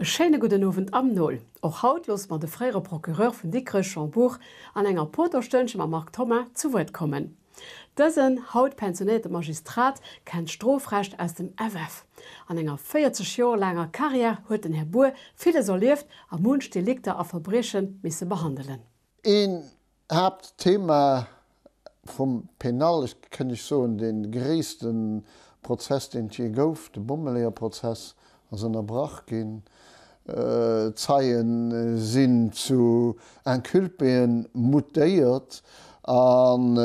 E schéine gudden Owend am Nol. Och haut loosse mer de fréiere Procureur vun Dikrech, Jean Bourg, an enger Poterstënnche mam Marc Thoma zu Wuert kommen. Dësen haut pensionéierte Magistrat kennt d'Strofrecht aus dem FF. An enger 40 Joer laanger Carrière huet den Här Bour villes erlieft a munch Delikter a Verbrieche misse behandelen. Een Haaptthema vum Pénal, ech kënnt ech soen, dee gréisste Prozess, deen et jee gouf, de Bommeleeërprozess, ass ënnerbrach ginn. Zeie sinn zu Inculpéen mutéiert an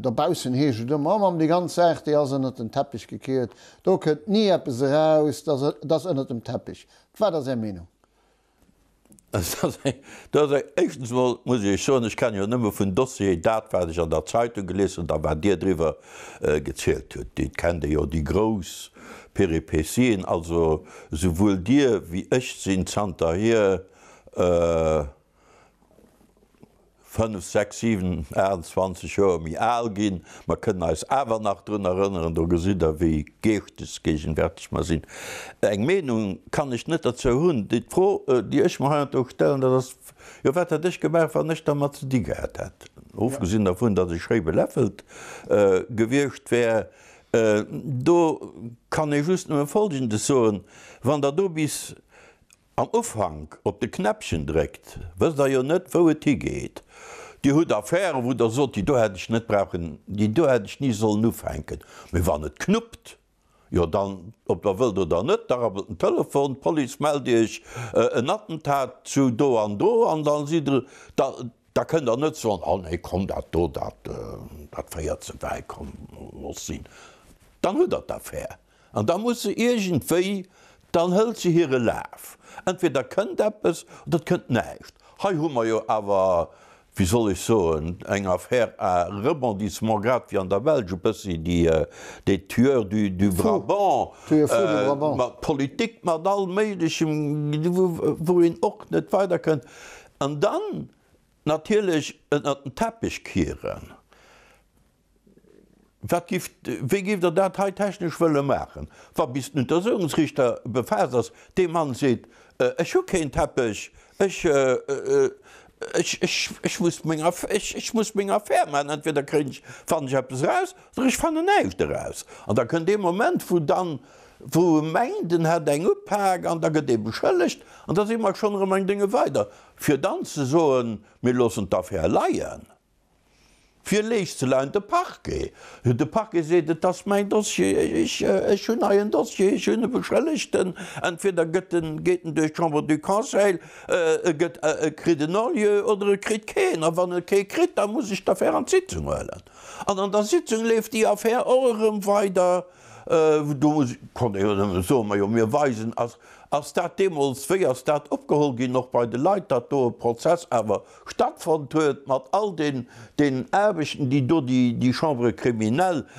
dobaussen heescht et ëmmer, oh, déi ganz Saach, déi ass ënnert den Teppich gekiert, do kënnt ni eppes eraus, dat ass ënnert dem Teppich. Wat ass Är Meenung? Dat ass eng, éischtens emol muss ech Iech soen, ech kenne jo nëmme vun Dossier dat, wat ech an der Zeitung gelies hunn a wat Dir driwwer gezielt hutt. Dir kennt jo déi grouss Péripétien, also souwuel Dir wéi ech sinn zanterhier, 5, 6, 7, 28 Joer méi al ginn, mer kënnen eis awer nach drun erënneren, do gesitt Der, wéi geeschtesgegenwärtig mer sinn. Eng Meenung kann ech net derzou hunn. Déi Fro, déi ech mer heiansdo stellen, dat ass, Jo, wat hätt ech gemaach, wann ech dermat ze di gehat hätt? Ofgesinn dervun, datt ech schéi beläffelt gewiescht wär. Do kann ee just nëmme Folgendes soen, Wann Der do bis Am Ufank op de Knäppchen dréckt, wësst der jo net, wou et higeet. Dir hutt Affären, wou der sot, déi do hätt ech net brauchen, déi do hätt ech ni sollen ufänken. Mee wann et knuppt, jo dann, ob der wëllt oder net, da rabbelt den Telefon, d'Police mellt iech en Attentat zu do an do an da sidd der, da, da kënnt der net soen, oh nee, komm, dat do, dat, dat féiert ze wäit, komm, looss sinn. Dann hutt der d'Affär. An da muss se iergendwéi, dann hëlt se hire Laf. Entweder kënnt eppes oder et kënnt näischt. Hei hu mer jo awer, wéi soll ech soen, eng Affaire à rebondissement, grad wéi an der Belsch e bëssi déi, des Tueurs du, du Brabant, mat Politik, mat allem Méiglechem, wou een och net weiderkënnt. An dann natierlech ënnert den Teppech kieren. Wat giff, wéi géift Der dat hei technesch wëlle maachen, wa bis den Untersuchungsriichter befaasst ass, dee Mann seet, ech hu keen Teppech, ech, ech, ech, ech muss meng Aff, ech, ech muss meng Affär maachen, entweder kréien ech, fannen ech eppes eraus oder ech fannen näischt eraus. An da kënnt dee Moment, wou dann, wou e mengt, en hätt eng upak an da gëtt ee beschëllegt an da si mer schonn erëm eng Dénge weider, fir dann ze soen, mir loossen d'Affär leien. Fir leeg ze leien. De Parquet, de Parquet seet, et ass mäin Dossier, ech, ech hunn hei en Dossier, ech hunn e Beschëllegten, entweder gëtt en, geet en duerch d'Chambre du Conseil, e gëtt, e kritt en Non-lieu oder e kritt keen. A wann e kee kritt, da muss ech d'Affär an d'Sitzung huelen. An an der Sitzung leeft déi Affär och erëm weider. Do muss, konnt ee jo nëmme soen, majo mir weisen, ass, ass dat deemools, wéi ass dat opgeholl ginn, och bei de Leit, datt do e Prozess awer stattfonnt huet mat all den, den Aarbechten, déi do déi, déi Chambre criminelle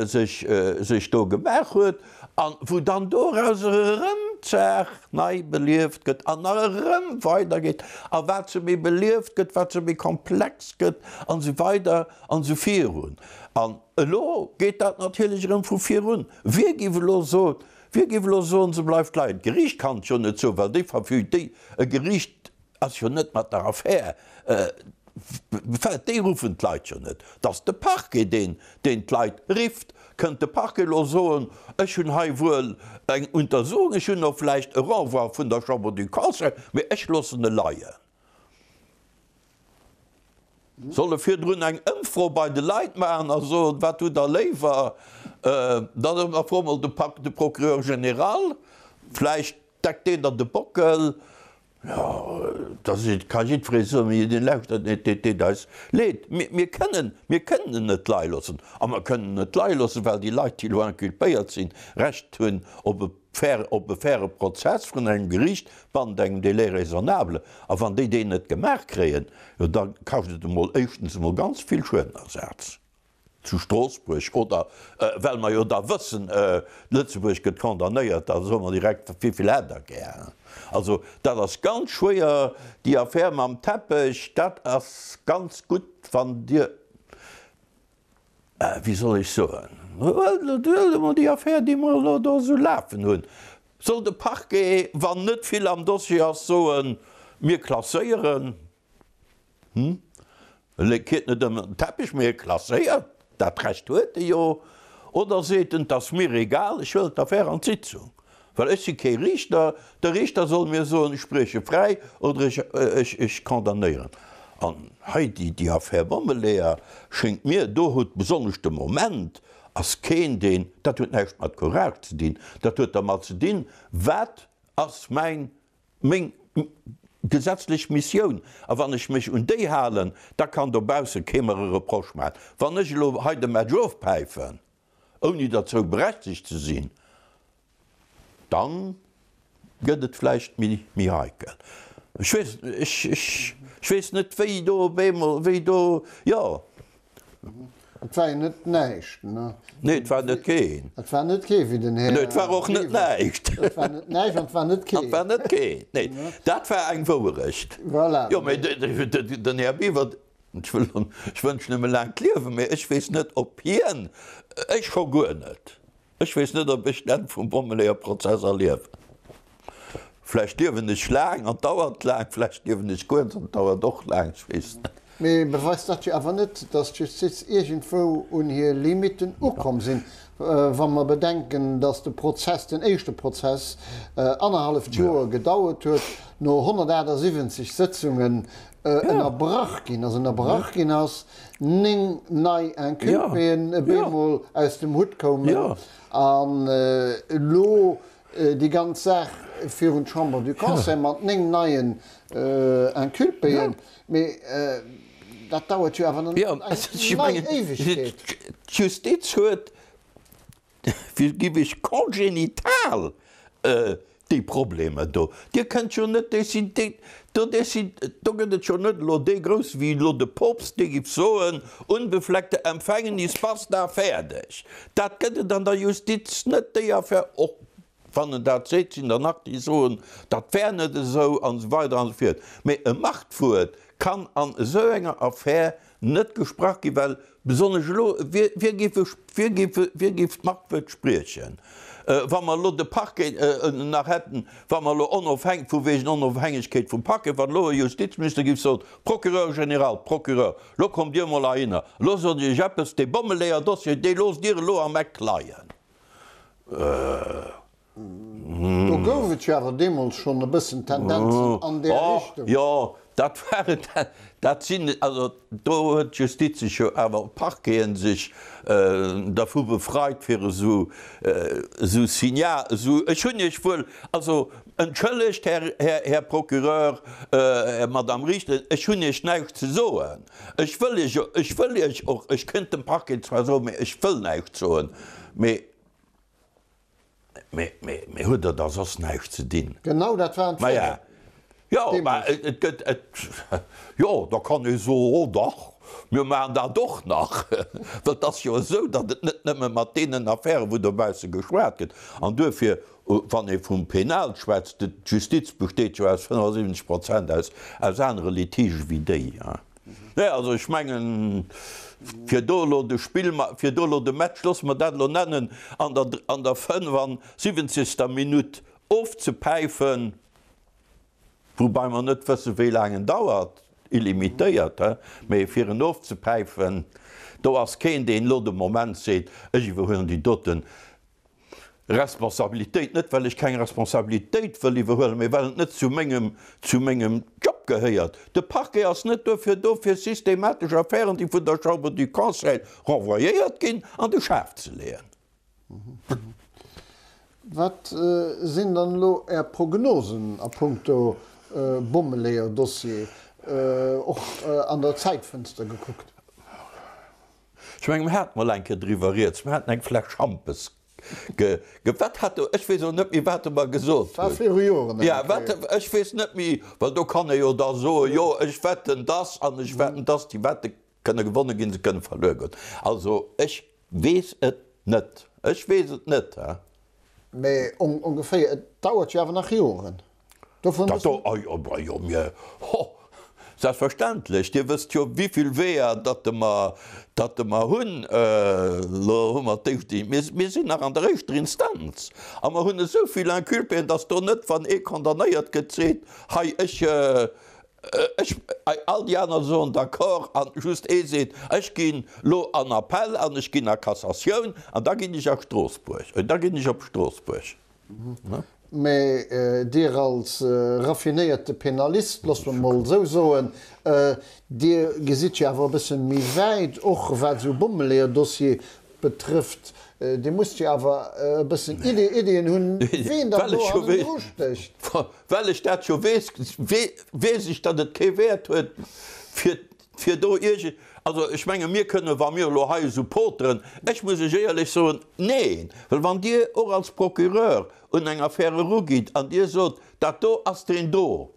sech, sech do gemaach huet, a wou dann dorauser erëm d'Saach nei belieft gëtt an nach erëm weidergeet, a wat se méi belieft gëtt, wat se méi komplex gëtt, an esou weider an esou virun. An Elo geet dat natierlech erëm vu vir un. Wie géif elo soen, wie géif elo soen, se bleift leien? D'Geriicht kann et jo net soen, well déi verfügt, déi, e Geriicht ass jo net mat der Affär befaasst, déi ruffen d'Leit jo net. Et ass de Parquet, deen, deen d'Leit rifft. Kënnt de Parquet elo soen, ech hunn hei wuel eng Untersuchung, ech hunn och vläicht e Renvoi vun der Chambre du Conseil, mee ech loossen e leien? Soll e virdrun eng Ëmfro bei de Leit maachen a soen, wat hutt der léiwer? Dann ënnerfroe mol de Pak, de Procureur général, vläicht deckt deen der de Bockel. Jo, da seet, ka jiddweree soen, mee deen lauschtert net, et deet eis leed. Mir, mir kënnen, mir kënnen en net leie loossen. A mer kënnen en net leie loossen, well déi Leit, déi elo inculpéiert sinn, Recht hunn op e fair, op e faire Prozess vrun engem Geriicht bannent engem Délai raisonnable. A wann déi deen net gemaach kréien, jo da kascht et emol éischtens emol ganz vill Schuedenersaz zu Stroossbuerg oder, well mer jo da wëssen, Lëtzebuerg gëtt condamnéiert, da soe mer direkt, wéivill hätt Der gär? Also dat ass ganz schwéier, déi Affär mam Teppech, dat ass ganz gutt, wann Dir, wéi soll ech soen, huelt emol déi Affär, déi mer elo do esou lafen hunn. Soll de Parquet, wann net vill am Dossier ass, soen, mir klasséieren? Hm? E kiert net ënner den Teppech, mee e klasséiert, dat Recht huet e jo. Oder seet en, 't ass mir egal, ech huelen d'Affär an d'Sitzung, well ech si kee Riichter, de Riichter soll mir soen, ech sprieche fräi oder ech, ech, ech condamnéieren. An hei déi, déi Affär Bommeleeër schéngt mir, do huet besonnesch de Moment ass keen, deen, dat huet näischt mat Courage ze dinn, dat huet dermat ze dinn, wat ass mäin, meng gesetzlech Missioun, a wann ech mech un déi halen, da kann dobausse kee mer e Reproche maachen. Wann ech elo hei de Match ofpäifen, ouni derzou berechtegt ze sinn, Dann gëtt et vläicht méi méi heikel. Ech weess, ech, ech, ech weess net, wéi do op eemol, wéi do, jo. Et war jo net näischt, ne? Nee, et war net keen. Et war net kee wéi den Här. Nee, et war och net näischt. Et war net näischt an et war net keen. An et war net keen, nee. Dat war eng Wouerecht. Voilà. Jo, mee den Här Biwer, ech wëll, ech wënschen him e laangt Liewen, mee ech weess net, ob hien, ech scho guer net, Ech weess net, ob ech d'Enn vum Bommeleeër-Prozess erliewen. Vläicht liewen ech laang an 't dauert laang, vläicht liewen ech guer net an 't dauert och laang, ech weess et net. Mee beweist dat jo awer net, datt d'Justiz iergendwou un hir Limitten ukomm sinn, wa mer bedenken, datt de Prozess, den éischte Prozess, annerhalleft Joer gedauert huet, no 178 Sëtzungen ënnerbrach ginn ass, ënnerbrach ginn ass, 9 nei Inculpéen op eemol aus dem Hutt koumen an elo déi ganz Saach virun d'Chambre du Conseil mat 9 neien Inculpéen. Mee dat dauert jo awer nach net eng nei Éiwegkeet. D'Justiz huet Wéi giff ech congénital déi Problemer do? Dir kënnt jo net décidé, do décid, do gëtt et jo net elo dee Grousse wéi elo de Poopst, dee giff soen, unbefleckte Empfängnis, basta, fäerdeg. Dat gëtt et an der Justiz net, déi Affär, och wann en dat seet, sinn der nach déi soen, dat wär net esou an esou weider an esou fiert. Mee e Machtwuert kann an esou enger Affär net gesprach ginn, well besonnesch elo, wie géif, wie géif, wie géif d'Machtwuert spriechen, wa mer elo de Parquet nach hätten, wa mer elo onofhäng, vu wegen Onofhängegkeet vum Parquet, wann elo e Justizminister géif soen, Procureur général, Procureur, elo kommt Dir emol heihinner, elo soen ech Iech eppes, dee Bommeleeër-Dossier, dee loosst Dir elo am Eck leien. Do gouf et jo awer deemools schonn e bëssen Tendenzen an där Richtung. Jo, dat war et. Dat sinn, also do huet d'Justiz sech jo awer, d'Parqueten sech dervu befreit, fir esou, esou Signal, esou, ech hunn Iech wuel, also entschëllegt, Här, Här, Här Procureur, Madame Riichter, ech hunn Iech näischt ze soen. Ech wëll Iech, ech wëll Iech och, ech kënnt dem Parquet zwar soen, mee ech wëll näischt soen, mee. Mee, mee, mee huet der da soss näischt ze dinn? Genau dat waren d'Froen. Maja, jo, mä et gëtt, et, jo, da kann ee soen, oh dach, mir maachen dat och nach. Well et ass jo esou, datt et net nëmme mat deenen Affären, wou dobausse geschwat gëtt, an duerfir, wann ee vum Penal schwätzt, d'Justiz besteet jo aus 75 Prozent aus, aus anere Litigë wéi déi. Nee, also ech mengen, fir do elo de Spill, fir do elo de Match, loosse mer dat elo nennen, an der, an der 75. Minutt ofzepäifen, woubai mer net wëssen, wéi laang en dauert, illimitéiert, he, mee fir en ofzepäifen, do ass keen, deen elo de Moment seet, ech iwwerhuelen déi doten Responsabilitéit, net well ech keng Responsabilitéit wëll iwwerhuelen, mee well et net zu mengem, zu mengem Job gehéiert. De Parquet ass net duerfir do, fir systematesch Affären, déi vun der Chambre du Conseil renvoyéiert ginn, an de Schaf ze leeën. Wat sinn dann elo Är Prognosen a puncto Bommeleeër-Dossier, och an der Zäitfënster gekuckt? Ech mengen, mir hate mol eng Kéier driwwer rieds, mir haten eng Fläsch Schampes ge, ge, wat hat do, ech weess och net méi, wat e mer gesot War huet. viru Joren eng Ja, wat, Kéier. ech weess net méi, well do kann ee jo da soen, jo, ech wetten dass an ech wetten dass, déi Wette kënne gewonne ginn, se kënne verluer goen. Also, ech weess et net, ech weess et net, hein. Mee ongeféier, et dauert jo awer nach Joren. Dovun Dat do, oh jo, bah jo, mir, ho! Selbstverständlech. Dir wësst jo, wivill Weeër datt mer, datt mer hunn. Elo hu mer d'éischt, mir, mir sinn nach an der éischter Instanz a mer hunn esou vill Inculpéen, datt do net, wann ee condamnéiert gëtt, seet, hei ech, ech, all déi aner soen d'accord an just ee seet, ech ginn elo an Appell an ech ginn a Cassatioun an da ginn ech a Stroossbuerg, da ginn ech op Stroossbuerg. Mä Dir als raffinéierte Penalist, loosse mer mol esou soen, Dir gesitt jo awer e bësse méi wäit, och wat esou Bommeleeër-Dossiere betrëfft. Dir musst jo awer e bëssen Iddien hunn, ween dann do hannendru stécht. Well ech dat jo weess, weess ech, datt et kee Wäert huet, fir fir do iergend, also ech menge mir kënnen, wa mir elo hei esou poteren, ech muss lech éierlech soen, neen, well wann Dir och als Procureur un eng Affär erugitt an Dir sot, dat do ass deen do,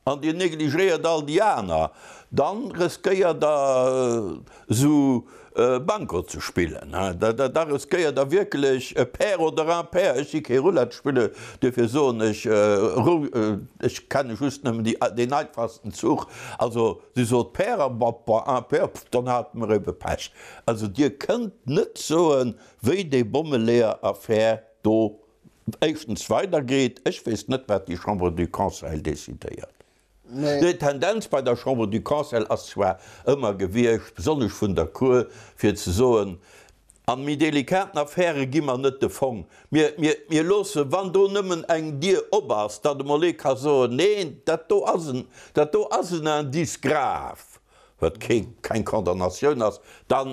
an Dir negligéiert all déi aner, da riskéiert Der esou Banco ze spillen, da riskéiert Der wierklech pair oder impair. Ech si kee Roulette-Spiller, duerfir soen ech, ech kenne just nëmmen deen einfachsten Zuch, also si sot pair a impair, dann hate mer ebe Pech. Also Dir kënnt net soen, wéi déi Bommeleeër-Affär do éischtens weidergeet. Ech weess net, wat déi Chambre du Conseil decidéiert. Déi Tendenz bei der Chambre du Conseil ass zwar ëmmer gewiescht, besonnesch vun der Cour, fir ze soen, An méi delikaten Affäre gi mer net de Fong. Mir, mir, mir loosse, wann do nëmmen eng Dier op ass, datt emol ee ka soen, Neen, dat do ass en, dat do ass en Indice grave, wat kee, keng Condamnatioun ass, da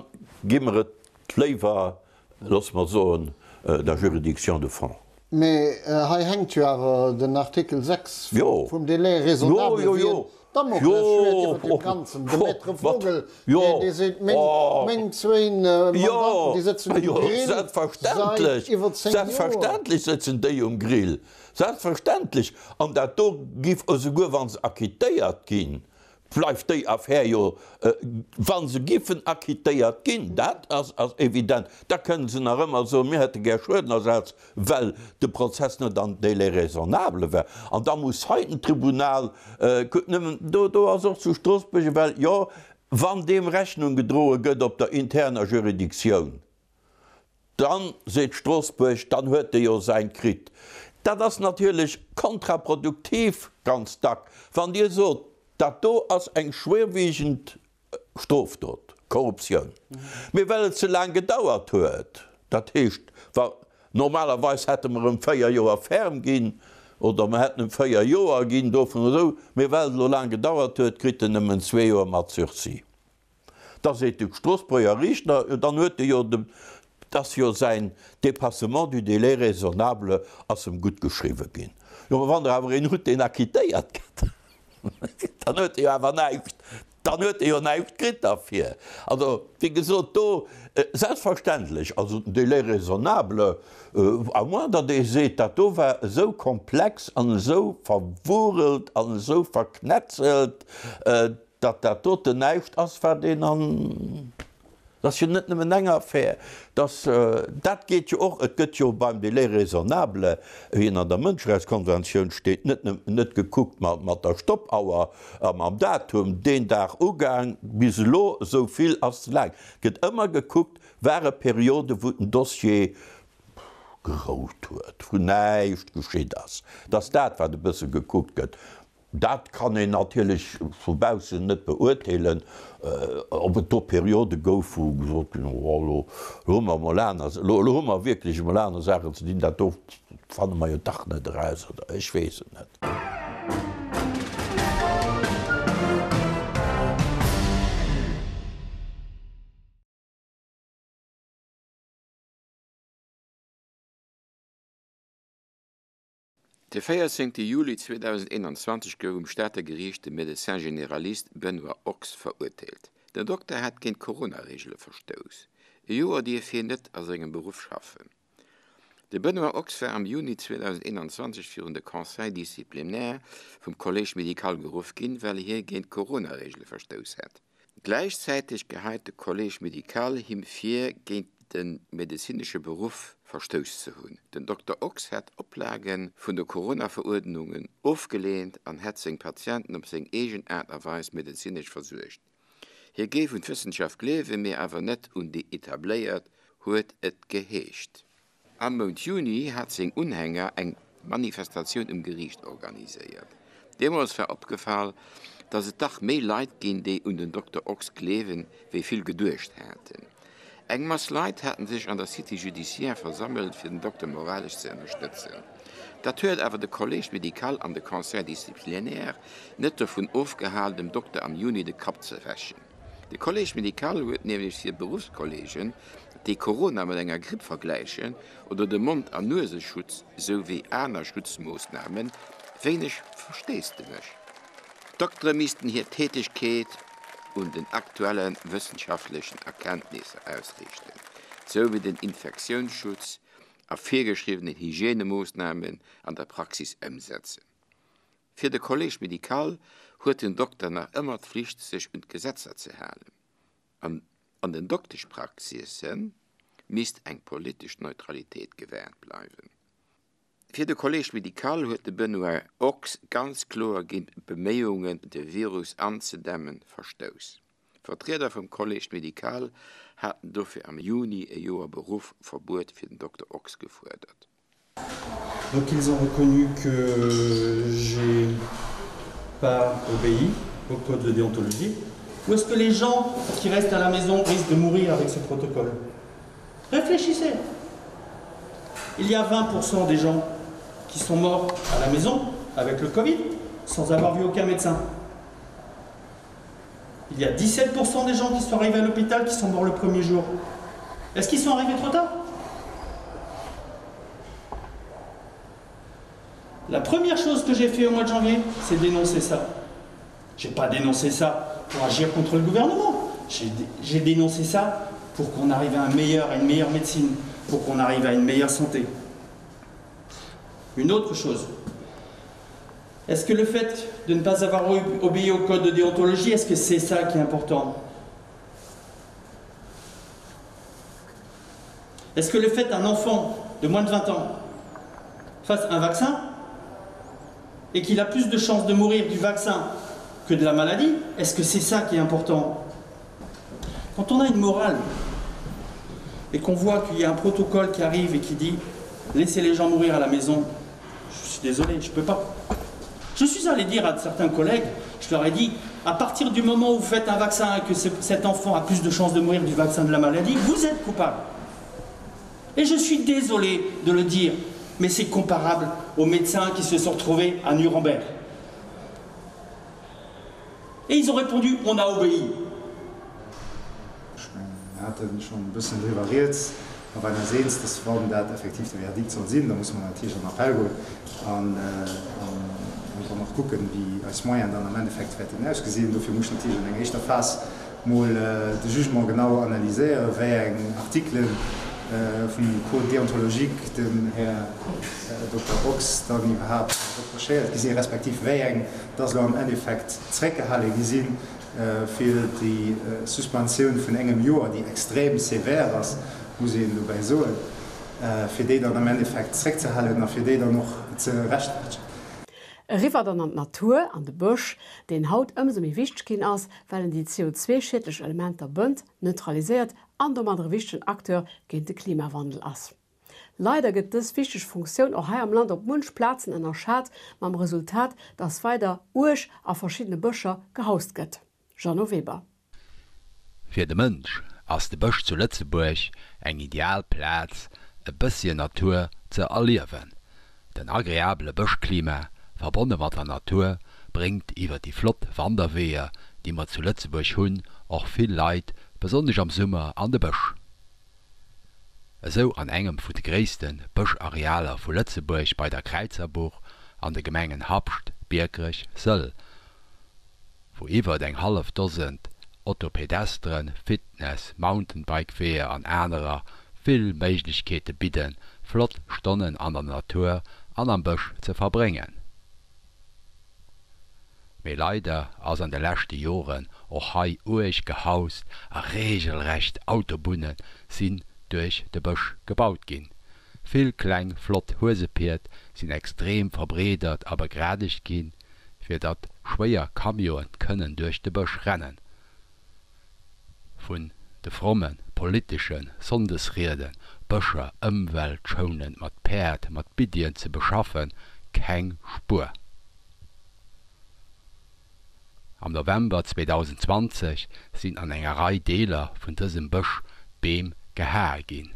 gi mer et léiwer Loosse mer soen, der Juridiction de fond. Mee hei hänkt jo awer den Artikel 6 vum Délai raisonnable wéi en Damoklesschwäert iwwert deem Ganzen. De Maître Vogel, dee seet, meng zwéin Mandanten, déi sëtzen um Grill säit iwwer 10 Joer. Selbstverständlech sëtzen déi um Grill. Selbstverständlech. An dat do giff, esouguer wa se acquittéiert ginn, bleift déi Affär jo, wa se giffen acquittéiert ginn, dat ass evident, da kënnen se nach ëmmer soen, mir hätte gär Schuedenersatz, well de Prozess net an Délai raisonnable war. An da muss hei den Tribunal, kuckt nëmmen, do, do ass och zu Stroossbuerg ewell, jo, wann deem Rechnung gedroe gëtt op der interner Juridictioun, Dann, seet Stroossbuerg, dann huet e jo säin kritt. Dat ass natierlech kontraproduktiv ganz dack, wann Dir sot, dat do ass eng schwerwiegend Strofdot, Korruptioun. Mee well et ze laang gedauert huet, dat heescht, wa normalerweis hätte mer em 4 Joer ferme ginn oder mer hätten em 4 Joer ginn dovun esou, mee well et elo laang gedauert huet, kritt en nëmmen zwee Joer mat Sursis. Da seet de Stroossbuerger Riichter, jo dann huet e jo de, dass jo säin Dépassement du délai raisonnable ass em gutt geschriwwe ginn. Jo, mä wann Der awer een hutt, deen acquittéiert gëtt, dann huet e jo awer näischt, dann huet e jo näischt kritt derfir. Also, wéi gesot, do, selbstverständlech, also den Délai raisonnable, à moins datt ee seet, dat do war esou komplex an esou verwurelt an esou verknetzelt, Datt dat doten näischt ass, wat een an, dat ass jo net nëmmen eng Affär, dass, dat geet jo och, et gëtt jo beim Délai raisonnable, wéi en an der Mënscherechtskonventioun steet, net nëmmen, net gekuckt mat der Stoppauer a mam Datum, deen Dag ugaang bis elo, esou vill ass ze laang. Et gëtt ëmmer gekuckt, ware Perioden, wou den Dossier gerout huet, wou näischt geschitt ass. Dat ass dat, wat e bësse gekuckt gëtt. Dat kann een natierlech vu baussen net beurteelen, ob et do Periode gouf, wou gesot ginn ass, oh elo hu mer emol aner, elo hu mer wierklech emol aner Saachen ze dinn, dat do fanne mer jo dach net eraus oder ech weess et net. De 14 Juli 2021 gouf um Stater Geriicht de Médecin généraliste Benoît Ochs verurteelt. Den Dokter hätt géint d'Corona-Reegele verstouss. E Joer dierf hien net a sengem Beruff schaffen. De Benoît Ochs war am Juni 2021 virun de Conseil disciplinaire vum Collège médical geruff ginn, well hie géint d'Corona-Reegele verstouss hätt. Gläichzäiteg geheit de Collège médical him vir, géint de medezinesche Beruff. verstouss ze hunn. Den Dokter Ochs hätt Oplage vun de Corona-Veruerdnungen ofgeleent an hätt seng Patienten op seng eegen Aart a Weis medezinesch versuergt. Hie géif un d'Wëssenschaft gleewen, mee awer net un déi etabléiert, huet et geheescht. Am Mount Juni hat seng Unhänger eng Manifestatioun um Geriicht organiséiert. Deemools war opgefall, datt et dach méi Leit ginn, déi un den Dokter Ochs gleewen, wéi vill geduecht haten. Eng Mass Leit haten sech an der Cité judiciaire versammelt, fir den Dokter moralesch ze ënnerstëtzen. Dat huet awer de Collège médical an de Conseil disciplinaire net dovun ofgehal, dem Dokter am Juni de Kapp ze wäschen. De Collège médical huet nämlech fir Beruffskolleegen, déi Corona mat enger Gripp vergläichen, oder de Mond an Nueseschutz sou wéi aner Schutzmoossnamen, wéineg Versteesdemech. D'Doktere missten hir Tätegkeet un den aktuelle wëssenschaftlechen Erkenntnisser ausriichten, sou wéi den Infektiounsschutz a virgeschriwwenen Hygiènemoossnamen an der Praxis ëmsetzen. Fir de Collège médical huet den Dokter nach ëmmer d'Flicht sech un d'Gesetzer ze halen. An an den Dokteschpraxisse misst eng politesch Neutralitéit gewahrt bleiwen. Fir de Collège médical huet de Benoît Ochs ganz kloer géint d'Beméiungen de Virus anzedämmen verstouss. Vertrieder vum Collège médical haten dofir am Juni e Joer Beruffverbuet fir den Dokter Ochs gefuerdert. Donc ils ont reconnu que j'ai pas obéi au code de déontologie. Ou est-ce que les gens qui restent à la maison risquent de mourir avec ce protocole Réfléchissez. Il y a 20% des gens qui sont morts à la maison avec le Covid sans avoir vu aucun médecin. Il y a 17% des gens qui sont arrivés à l'hôpital qui sont morts le premier jour. Est-ce qu'ils sont arrivés trop tard La première chose que j'ai fait au mois de janvier, c'est dénoncer ça. J'ai pas dénoncé ça pour agir contre le gouvernement. J'ai dénoncé ça pour qu'on arrive à un meilleur, à une meilleure médecine, pour qu'on arrive à une meilleure santé. Une autre chose. Est-ce que le fait de ne pas avoir obéi au code de déontologie, est-ce que c'est ça qui est important Est-ce que le fait d'un enfant de moins de 20 ans fasse un vaccin et qu'il a plus de chances de mourir du vaccin que de la maladie, est-ce que c'est ça qui est important Quand on a une morale et qu'on voit qu'il y a un protocole qui arrive et qui dit laissez les gens mourir à la maison, je suis désolé, je peux pas. Je suis allé dire à certains collègues, je leur ai dit à partir du moment où vous faites un vaccin et que cet enfant a plus de chances de mourir du vaccin de la maladie, vous êtes coupable. Et je suis désolé de le dire, mais c'est comparable aux médecins qui se sont retrouvés à Nuremberg. Et ils ont répondu on a obéi. Ech mengen, mir hate schonn e bëssen driwwer rieds. A war eis eens, dass, wann dat effektiv de Verdikt soll sinn, da musse mer natierlech an Appell goen an dann och kucken, wéi eis Moyenen dann am Endeffekt wäerten ausgesinn. Dofir muss ech natierlech an enger éischter Phas mol de Jugement genau analyséieren, wéi eng Artikele vum Code déontologique dem Här Dokter Ochs dann iwwerhaapt reprochéiert gi sinn, respektiv wéi eng dass elo am Endeffekt zréckgehale gi sinn, fir déi Suspensioun vun engem Joer, déi extrem sévère ass, muss een dobäi soen, fir déi dann am Endeffekt zréckzehalen a fir déi dann och ze rechtfertegen. Eriwwer dann an d'Natur, an de Bësch, deen haut ëmsou méi wichteg ginn ass, well en déi CO2-schiedlech Elementer bënnt, neutraliséiert an domadder e wichtegen Acteur géint de Klimawandel ass. Leider gëtt dës wichteg Funktioun och hei am Land op munch Plazen ënnerschat, mam Resultat, dass weider uerg a verschiddene Bëscher gehaust gëtt. Jeannot Weber. Fir de Mënsch ass de Bësch zu Lëtzebuerg eng ideal Plaz e bësschen Natur ze erliewen. Den agreabele Bëschklima, verbonne mat der Natur, bréngt iwwer déi flott Wanderweeër, déi mer zu Lëtzebuerg hunn, och vill Leit, besonnesch am Summer, an de Bësch. Esou an engem vu de gréisste Bëscharealer vu Lëtzebuerg bei der Kräizerbuch an de Gemengen Habscht, Biekerech, Sëll, wou iwwert eng hallef Dosent Autopedestren, Fitness-, Mountainbike-Weeër an anerer vill Méiglechkeete bidden, flott Stonnen an der Natur an am Bësch ze verbréngen. Mee leider ass an de leschte Joren och hei uerg gehaust a regelrecht Autobunne sinn duerch de Bësch gebaut ginn. Vill kleng flott Huesepied sinn extrem verbreedert a begradegt ginn, fir datt schwéier Camionen kënnen duerch de Bësch rennen. Vun de fromme politesche Sonndesrieden, Bëscher ëmweltschounend mat Päerd, mat Biddien ze beschaffen, keng Spuer. Am November 2020 sinn an enger Rei Deeler vun dësem Bësch Beem gehae ginn.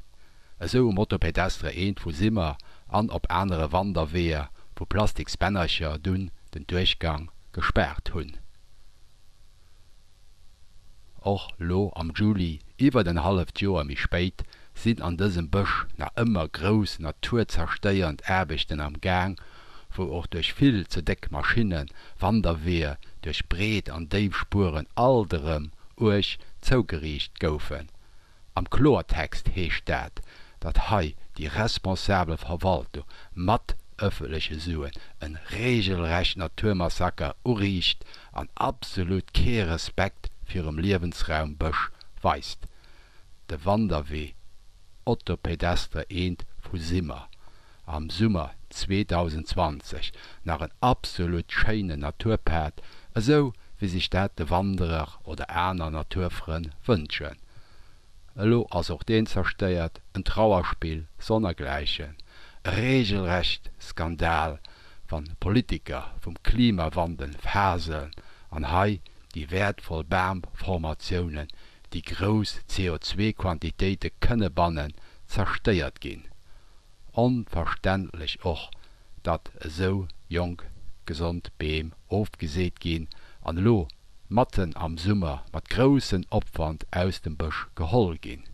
Esou um Autopédestre 1 vu Simmer an op anere Wanderweeër, wou Plastiksbännercher dunn den Duerchgang gespaart hunn. Och lo am Juli, iwwert en halleft Joer méi spéit, sinn an dësem Bësch nach ëmmer grouss naturzerstéiernd Aarbechten am Gaang, wou och duerch vill ze déck Maschinne Wanderweeër duerch breet an déif Spueren alt erëm uerg zougeriicht goufen. Am Kloertext heescht dat, datt hei déi responsabel Verwaltung mat ëffentleche Suen en regelrecht Naturmassaker uriicht an absolut kee Respekt virum Liewensraum Bësch weist. De Wanderwee Otto-Pédestre I vu Simmer am Summer 2020 nach en absolut schéinen Naturpad, esou wéi sech dat de Wanderer oder aner Naturfrënn wënschen. Elo ass och deen zerstéiert, en Trauerspill sonnergläichen, e regelrecht Skandal, wann Politiker vum Klimawandel faseln an hei déi wäertvoll Bamformatiounen, déi grouss CO2-Quantitéite kënne bannen, zerstéiert ginn. Onverständlech och, datt esou jonk gesond Beem ofgeseet ginn an elo matten am Summer mat groussen Opwand aus dem Bësch geholl ginn.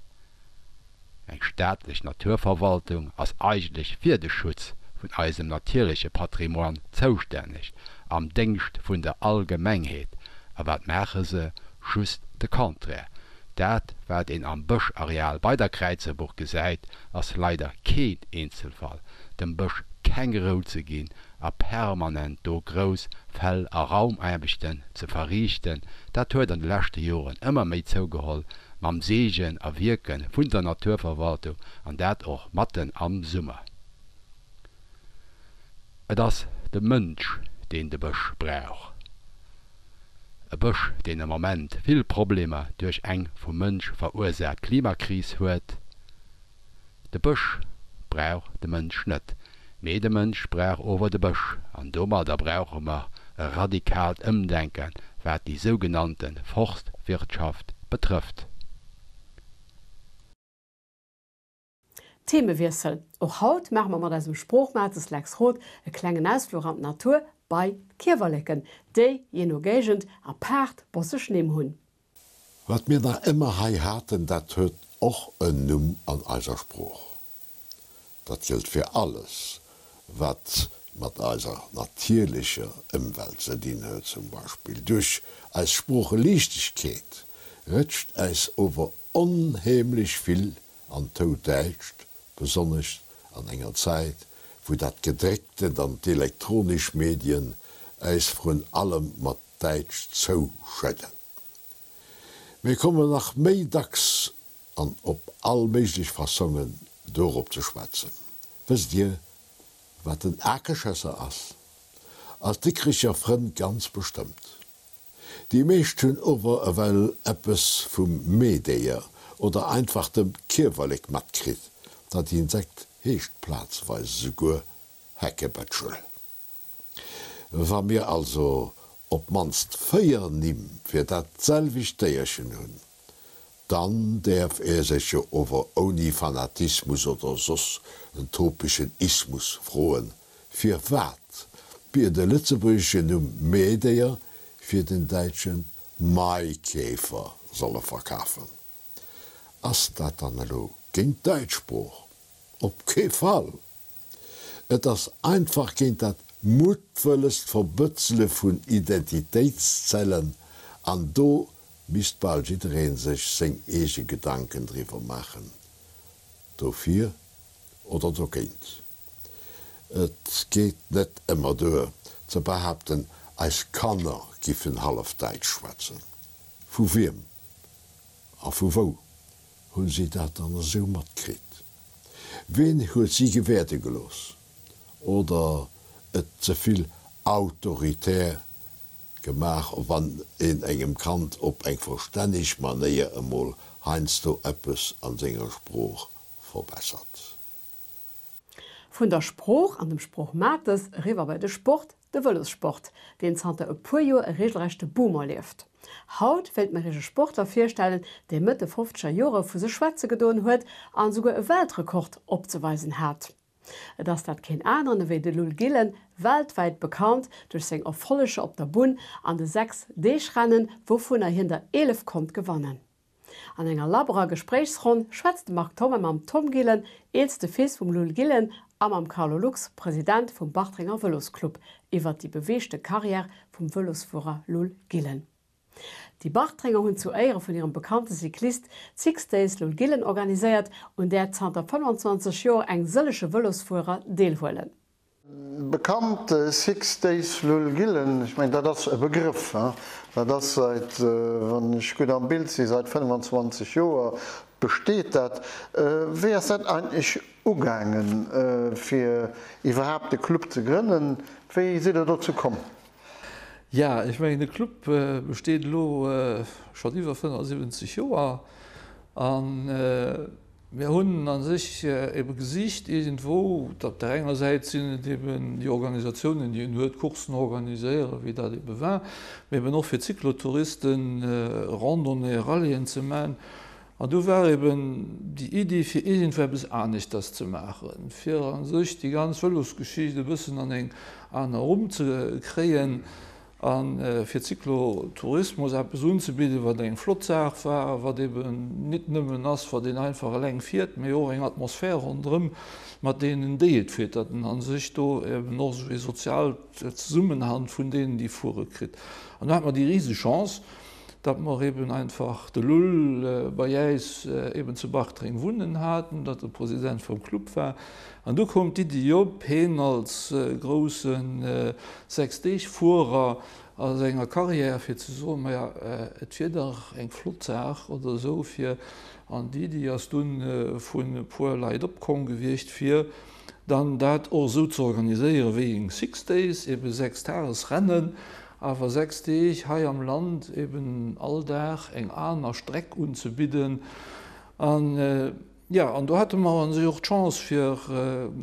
Eng staatlech Naturverwaltung ass eigentlech fir de Schutz vun eisem natierleche Patrimoine zoustänneg, am Déngscht vun der Allgemengheet. A wat maache se? Just de Contraire. Dat wat een am Bëschareal bei der Kräizerbuch gesäit, ass leider keen Eenzelfall. Dem Bësch keng Rou ze ginn a permanent do grouss Fäll a Raumaarbechten ze verriichten, dat huet an de leschte Joren ëmmer méi zougeholl, mam Seegen a Wierke vun der Naturverwaltung, an dat och matten am Summer. Et ass de Mënsch, deen de Bësch brauch. E Bësch, deen am Ament vill Problemer duerch eng vum Mënsch verursaacht Klimakris huet. De Bësch brauch de Mënsch net, mee de Mënsch brauch ower de Bësch. An domadder brauche mer e radikaalt Ëmdenken, wat déi sougenannte Forstwirtschaft betrëfft. Themewiessel, Och haut maache mer mat eisem Sproochmates Lex Roth e klengen Ausfluch an d'Natur bei d'Kiewerleken, déi, jee no Géigend, apaart bosseg Nimm hunn. Wat mir nach ëmmer hei haten, dat huet och en Numm an eiser Sprooch. Dat gëllt fir alles, wat mat eiser natierlecher Ëmwelt ze dinn huet. Zum Beispill duerch eis Sproocheliichtegkeet rëtscht äis ower onheemlech vill an d'Houdäitscht, besonnesch an enger Zäit, wou dat Gedrécktent an d'elektronesch Medien äis vrun allem mat Däitsch zouschëdden. Mir kommen nach méi dacks an op all méiglech Fassongen dorop ze schwätzen. Wësst Dir, wat en Akeschësser ass? Als Dikricher Frënn ganz bestëmmt. Déi meescht hunn ower ewell eppes vum Meedéier oder einfach dem Kiewerlek matkritt, dat Insekt heescht plazweis esouguer Heckebëtschel. Wa mir also op d'mannst 4 Nimm fir dat selwecht Déierchen hunn, Dann däerf ee sech jo ower ouni Fanatismus oder soss en topeschen Ismus froen, firwat mir de lëtzebuergeschen Numm Meedéier fir den däitsche Maikäfer solle verkafen. Ass dat dann elo géint d'däitsch Sprooch? Op kee Fall! Et ass einfach géint dat muttwëllegt Verbëtzele vun Identitéitszellen, an do misst bal jidderee sech seng eege Gedanken driwwer maachen, dofir oder dogéint. Et geet net ëmmer duer ze behaapten, eis Kanner giffen hallef Däitsch schwätzen. Vu wiem a vu wou hunn si dat dann esou matkritt? Ween huet si gewäerde gelooss oder et ze vill autoritär gemaach, wann een engem Kand op eng verstänneg Manéier emol heiansdo eppes an senger Sprooch verbessert? Vun der Sprooch an dem Sproochmates eriwwer bei de Sport, de Vëlossport, deen zanter e puer Joer e regelrechte Boom erlieft. Haut wéilt mer iech e Sportler virstellen, dee Mëtt de fofzeger Jore vu sech schwätze gedoen huet an esouguer e Weltrekord opzeweisen hat. Et ass dat keen aneren ewéi de Lull Gillen, weltwäit bekannt duerch seng Erfolleger op der Bunn an de 6 Deeg-Rennen, wouvunner hien der 11 konnt gewannen. An enger labberer Gespréichsronn schwätzt de Marc Thomé mam Tom Gillen, eelste Fils vum Lull Gillen, a mam Carlo Lux, President vum Bartrenger Vëlosclub, iwwert déi beweegte Karriär vum Vëlosfuerer Lull Gillen. Déi Bartrenger hunn zu Éiere vun hirem bekannte Cyclist d'Six Days Lull Gillen organiséiert, un där zanter 25 Joer eng sëllege Vëlosfuerer deelhuelen. Bekannt Six Days Lull Gillen, ech mengen dat ass e Begrëff, dat ass säit, wann ech gutt am Bild sinn, säit 25 Joer besteet dat. Wéi ass dat eigentlech ugaangen, fir iwwerhaapt de Club ze grënnen? Wéi sidd Der dozou komm? Jo, ech mengen de Club besteet elo schonn iwwer 75 Joer an Mir hunn a sech ebe gesicht iergendwou, op där enger Säit sinn et eben déi Organisatiounen, déi een huet, Coursen organiséieren, wéi dat ebe war, mee eben och fir Cyclotouristen Randonnéeën, Rallyen ze maachen. An du war eben déi Iddi, fir iergendwou eppes aneschters ze maachen, fir a sech déi ganz Vëlosgeschicht e bëssen an eng aner Rumm ze kréien. A fir Cyclotourismus eppes unzebidden, wat eng flott Saach war, wat eben nit nëmmen ass, wat een einfach eleng fiert, mee och eng Atmosphär ronderëm mat deenen, déi et fiert, datt en a sech do eben och esou ee soziaalt Zesummenhalt vun deenen, déi fuere kritt. An do hate mer déi rise Chance, datt mer eben einfach de Lull bei äis eben zu Bartreng wunnen haten, datt e President vum Club war. An du koum d'Iddi op, heen als grousse Sechs-Deeg-Fuerer a senger Carrière, fir ze soen, Maja, et wier dach eng flott Saach oder esou fir, an déi Iddi ass dunn vun e puer Leit opkomm gewiescht, fir dann dat och esou ze organiséieren, wéi eng Six Days, eben Sechstagesrennen, awer 6 Deeg hei am Land, eben all Dag eng aner Streck unzebidden. An Jo, an do hate mer a sech och d'Chance, fir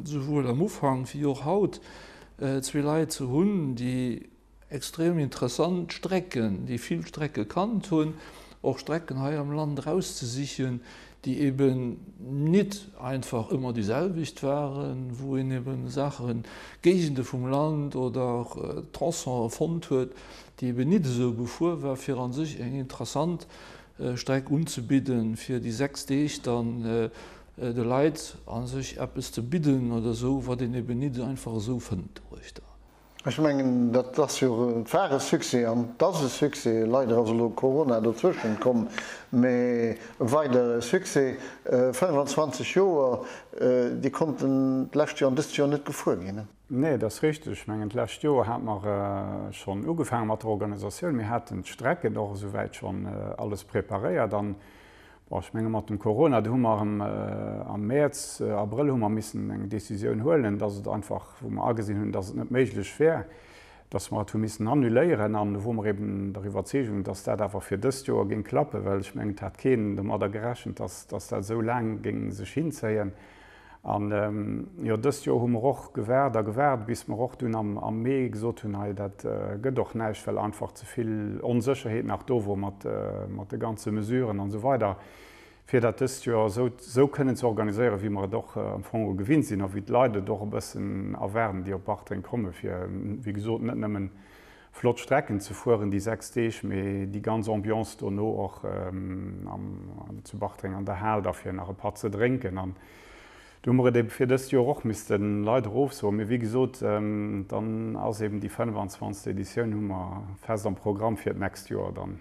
souwuel am Ufank wéi och haut zwee Leit ze hunn, déi extrem interessant Strecken, déi vill Strecke kannt hunn, och Strecken hei am Land erauszesichen, déi eben nit einfach ëmmer déi selwecht waren, wou een eben Saachen, Géigende vum Land oder Tronçonen fonnt huet, déi eben nit esou befuer war, fir a sech eng interessant Streck unzebidden, fir déi 6 Deeg dann de Leit a sech eppes ze bidden oder esou, wat een eben nit einfach esou fënnt doruechter. Ech mengen, dat ass jo, et war e Succès an et ass e Succès. Leider ass elo Corona dozwëschent komm, mä weider e Succès. 25 Joer, déi konnten d'lescht Joer an dëst Joer net gefuer ginn. Nee, et ass richteg. Ech mengen, d'lescht Joer hate mer schonn ugefaange mat der Organisatioun. Mir haten d'Strecken och esouwäit schonn alles preparéiert. An, bon, ech menge mat dem Corona, do hu mer am Mäerz, Abrëll hu mer missen eng Decisioun huelen, dass et einfach, wou mer agesinn hunn, dass et net méiglech wär, dass mer et hu missen annuléieren. An do wore mer eben der Iwwerzeegung, dass dat awer fir dëst Joer géing klappen, well ech mengen, et hat keen domadder gerechent, dass dat esou laang géing sech hinzéien. An jo, dëst Joer hu mer och gewaart a gewaart, bis mer och dunn am Mee gesot hunn, hei dat gëtt och näischt, well einfach ze vill Onsécherheet nach do wor mat de ganze Mesuren an esou weider, fir dat dëst Joer esou kënnen ze organiséieren, wéi mer et och am Fong gewinnt sinn a wéi d'Leit et och e bëssen erwaarden, déi op Bartreng kommen, fir wéi gesot net nëmmen flott Strecken ze fueren déi 6 Deeg, mee déi ganz Ambiance dono och zu Bartreng an der Hal da fir nach e Patt ze drénken. An do hu mer et ebe fir dëst Joer och missten leider ofsoen. Mee wéi gesot, dann ass eben déi 25. Editioun hu mer fest am Programm fir d'nächst Joer dann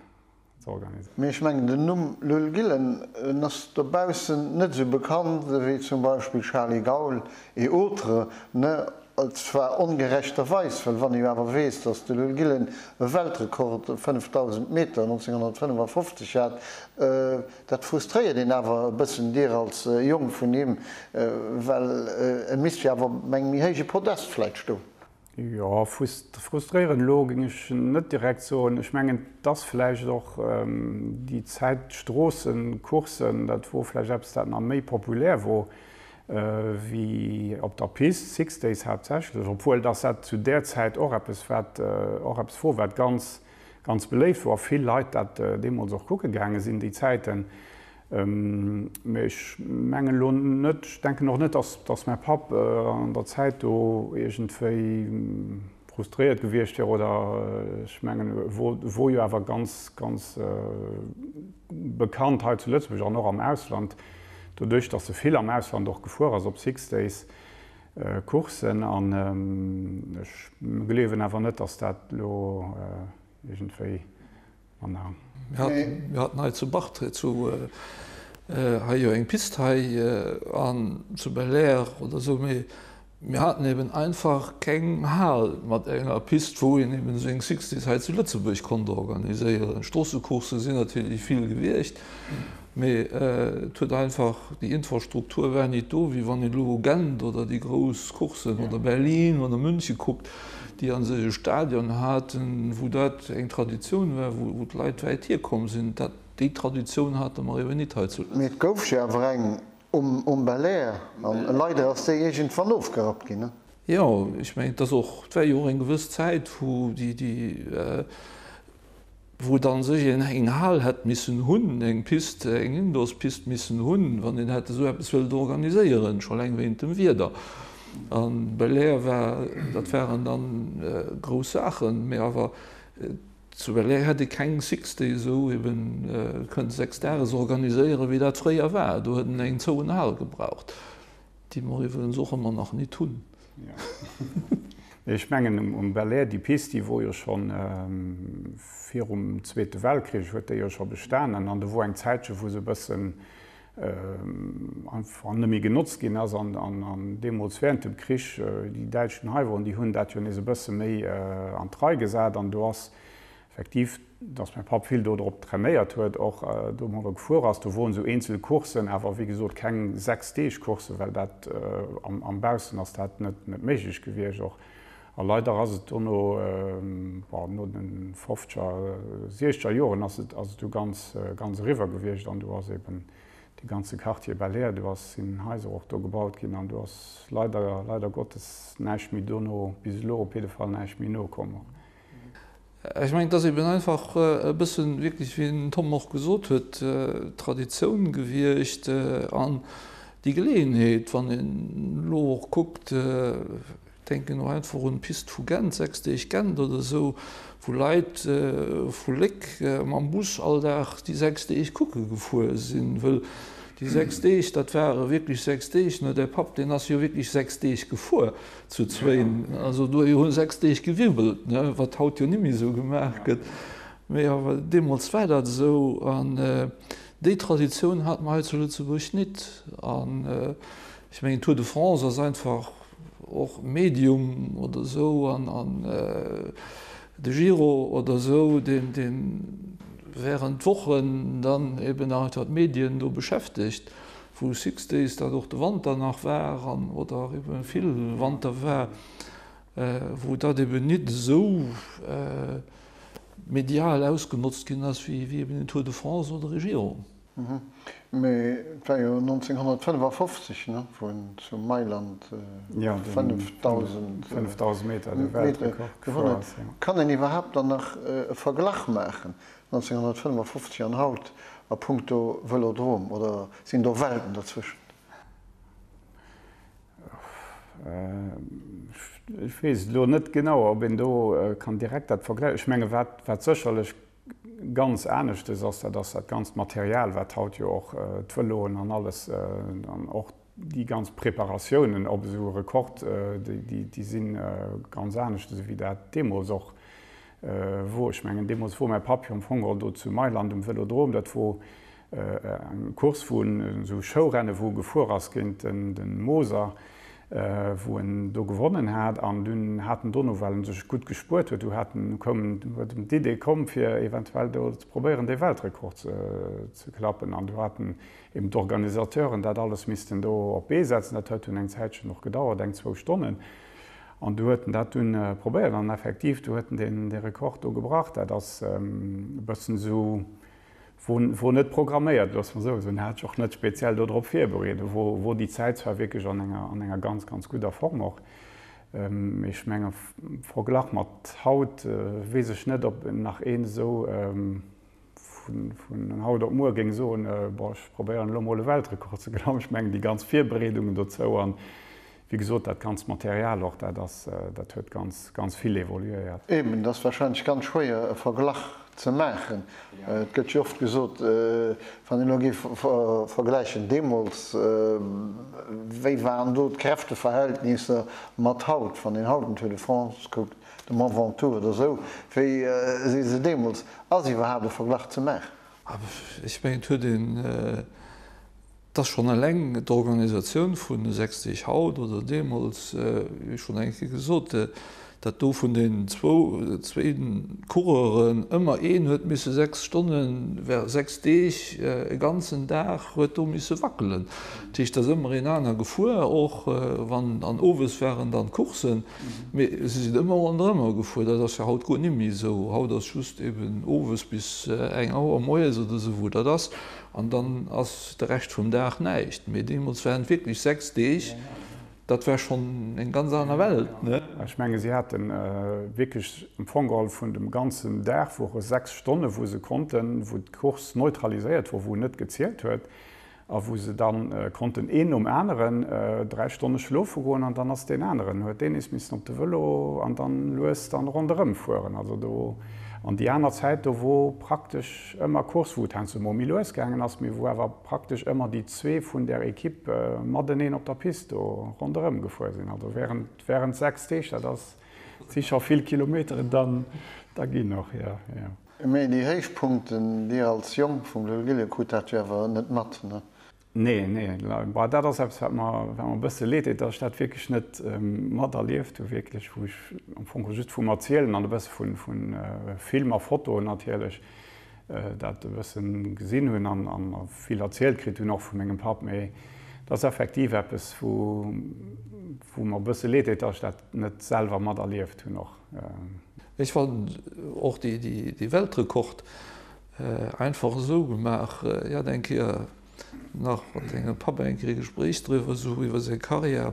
ze organiséieren. Mee ech mengen den Numm Lull Gillen, en ass dobaussen net esou bekannt ewéi zum Beispill Charly Gaul et autres, ne? Zwar ongerechterweis, well wann ee jo awer weess, datt de Lull Gillen e Weltrekord 5.000 Meter 1955 hat, dat frustréiert een awer e bëssen, Dir als Jong vun him, well e misst jo awer op engem méi héije Podest vläit stoen. Jo, frustréieren elo géing ech net direkt soen. Ech mengen, et ass vläicht och déi Zäit, d'Stroossecourssen, dat wor vläicht eppes, dat nach méi populär wor. Wéi op der Pist, Six Days haaptsächlech, obwuel dass dat zu där Zäit och eppes wat och eppes wor wat ganz ganz beléift wor a vill Leit dat deemools och kucke gaange sinn déi Zäiten. Mee ech mengen elo net, ech denken och net, dass dass mäi Papp an der Zäit do iergendwéi frustréiert gewiescht wier oder ech mengen e wor wor jo awer ganz ganz bekannt hei zu Lëtzebuerg an och am Ausland. Doduerch dass e vill am Ausland och gefuer ass op Six Days Coursen an ech gleewen awer net, dass dat elo iergendwéi manner. Mir haten hei zu Bartré zu hei jo eng Pist hei an zu Belair oder esou, mee Mir haten eben einfach keng Hal mat enger Pist, wou een eben esou eng Sixties hei zu Lëtzebuerg konnt organiséieren. Stroossecoursse sinn natierlech vill gewiescht, mee et huet einfach, déi Infrastruktur war nit do, wéi wann een elo Gent oder déi grouss Courssen oder Berlin oder München kuckt, déi a sech e Stadion haten, wou dat eng Traditioun war, wou d'Leit wäit hierkomm sinn. Dat, déi Traditioun hate mer eben nit hei zu Lëtzebuerg. Mee et gouf jo awer eng Um Belair, an leider ass déi iergendwann ofgerappt ginn, ne? Jo, ech mengen, et ass och, et war jo och eng gewëss Zäit, wou déi, déi, wou et a sech een eng Hal hätt missen hunn, eng Pist, eng Indoorspist missen hunn, wann een hätt esou eppes wëllt organiséieren, scho eleng wéint dem Wieder. A Belair war, dat waren dann grouss Saachen, mä awer Zu Belair hätt ee keng Six Day esou eben kënnt 6 Dages organiséieren, wéi dat fréier war. Do huet en eng zouen Hal gebraucht, déi mer iwwregens och ëmmer nach nit hunn. Mee ech mengen um Belair, déi Pist, déi wor jo scho virum Zweete Weltkrich huet déi jo scho bestanen an do wor eng Zäitche wou se e bëssen einfach net méi genotzt ginn ass an deemools während dem Krich déi Däitschen hei woren, déi hunn dat jo nees e bësse méi an d'Rei gesat an do ass effektiv, datt mäi Papp vill do drop trainéiert huet, och domadder gefuer ass. Do woren esou eenzel Courssen, awer wéi gesot keng Sechs-Deeg-Courssen, well dat am Baussen ass dat net méiglech gewiescht och. A leider ass et dono, bon, no de fofzeger, siechzeger Joren ass et, ass et du ganz, ganz eriwwer gewiescht an du ass eben dee ganze Quartier Belair, do ass, sinn Haiser och do gebaut ginn an do ass leider, leider Gottes näischt méi dono, bis elo op jidde Fall näischt méi nokomm. Ech mengen, et ass eben einfach e bëssen, wierklech, wéi den Tom och gesot huet, d'Traditioun gewiescht an déi Geleeënheet, wann een elo och kuckt, Denken och einfach un d'Pist vu Gent, 6 Deeg Gent oder esou, wou Leit vu Léck mam Bus all Dag déi 6 Deeg kucke gefuer sinn. Wëll déi 6 Deeg, dat ware wierklech 6 Deeg, ne? Däi Papp, deen ass jo wierklech 6 Deeg gefuer zu zwéin. Also do hu 6 Deeg gewirbelt, ne? Wat haut jo nimmi esou gemaach gëtt. Mee awer deemools war dat esou. An déi Traditioun hate mer hei zu Lëtzebuerg nit. An ech mengen, Tour de France ass einfach och Medium oder esou an an de Giro oder esou, deen deen während Wochen dann eben einfach d'Medien do beschäftegt, wou Six Days dat och de Wanter nach war an oder eben vill Wanter war, wou dat eben nit esou medial ausgenotzt ginn ass wéi wéi eben den Tour de France oder e Giro. Mee et war jo 1955, ne, wou en zu Mailand 5.000 Meter gewonnen huet. Kann een iwwerhaapt dann nach e Verglach maachen, 1955 an haut a punkto Vëlodrom, oder sinn do Welten derzwëschent? Ech weess et elo net genau, ob een do kann direkt dat vergläichen. Ech menge wat sécherlech Ganz aneschtes ass, dat ass dat ganzt Material, wat haut jo och d'Vëloen an alles an och déi ganz Preparatiounen op esou e Rekord, déi si ganz aneschtes ewéi dat deemools och wor. Ech mengen, deemools wor mäi Papp jo am Fong geholl do zu Mailand um Vëlodrom, dat wor eng Course, wou en esou Showrenne wou e gefuer ass géint de Moser. wou en do gewonnen hat an dunn hat en dono, well en sech gutt gespuert huet, du hat en, koum, huet em d'Idee komm fir eventuell do ze probéieren dee Weltrekord ze ze klappen an du haten eben d'Organisateuren dat alles missten do op d'Bee setzen. Dat huet dunn eng Zäitchen och gedauert, eng zwou Stonnen an du huet en dat dunn probéiert an effektiv du huet en deen dee Rekord do gebrach. Dat ass e bëssen esou Wor net programméiert, loosse mer esou soen, hat sech och net speziell do drop virbereet. Wor déi Zäit zwar wierklech an enger, an enger ganz, ganz gudder Form och, mee ech menge verglach mat haut weess ech net, ob nach een esou vun, vun haut op muer géing soen, bon, ech probéieren elo mol e Weltrekord ze klammen. Ech mengen déi ganz Virbereedungen dozou an Wéi gesot, dat ganzt Material och, dat ass, dat huet ganz, ganz vill evoluéiert. Eben, et ass wahrscheinlech ganz schwéier e Verglach ze maachen. Et gëtt jo oft gesot, wann een elo géif vergläichen deemools, wéi waren do d'Kräfteverhältnisser mat haut, wann een haut den Tour de France kuckt, de Mont Ventoux oder esou, wéi si se deemools, ass iwwerhaapt e Verglach ze maachen? Ech mengen, et huet een. 't ass schonn eleng d'Organisatioun vun de 6 Deeg haut oder deemools, wéi schonn eng Kéier gesot, dat do vun den zwou, zwéin Coureuren ëmmer een huet misse 6 Stonnen, 6 Deeg, e ganzen Dag huet do misse wackelen. Dat heescht, et ass ëmmer een aner gefuer, och wann dann owes waren dann d'Courssen, mee se sinn ëmmer ronderëmmer gefuer. Dat ass jo haut guer net méi esou. Haut ass just eben owes bis eng Auer moies oder esou wou dat ass. An dann ass de Rescht vum Dag näischt. Mee deemools waren et wierklech 6 Deeg, dat war schonn eng ganz aner Welt, ne? Ech menge si hate wierklech am Fong geholl vun dem ganzen Dag wore 6 Stonne wou se konnten, wou d'Course neutraliséiert wor, wou net gezielt huet a wou se da konnten een nom aneren 3 Stonne schlofe goen an dann ass deen aneren, huet deen nees missen op de Vëlo an dann lues dann ronderëm fueren. Also do an déi aner Zäit do wor praktesch Ëmmer Course, wou et heiansdo mol méi lues gaangen ass, mee wou awer praktesch ëmmer déi zwee vun där Equipe mateneen op der Pist do ronderëm gefuer sinn. Also während, während 6 Deeg, dat ass, si scho vill Kilometeren dann da ginn och, jo, jo. Mee déi Héichpunkten, Dir als Jong vum Lil Gilles krut dat jo awer net mat, ne? Nee, nee, bah, dat ass eppes, wat mer, wat mer e bësse leed deet, datt ech dat wierklech net materlieft hu wierklech, wou ech am Fong just vum Erzielen an e bësse vu, vu Film a Fotoen natierlech dat e bëssen gesinn hunn an, an vill erzielt kritt hunn, och vu mengem Papp. Mee dat ass effektiv eppes, wou, wou mer e bësse leed deet, datt ech dat net selwer materlieft hunn och. Ech fannen och déi, déi, dee Weltrekord einfach esou gemaach. Ech hat eng Kéier nach mat sengem Papp eng Kéier e Gespréich driwwer, esou iwwer seng Karriär.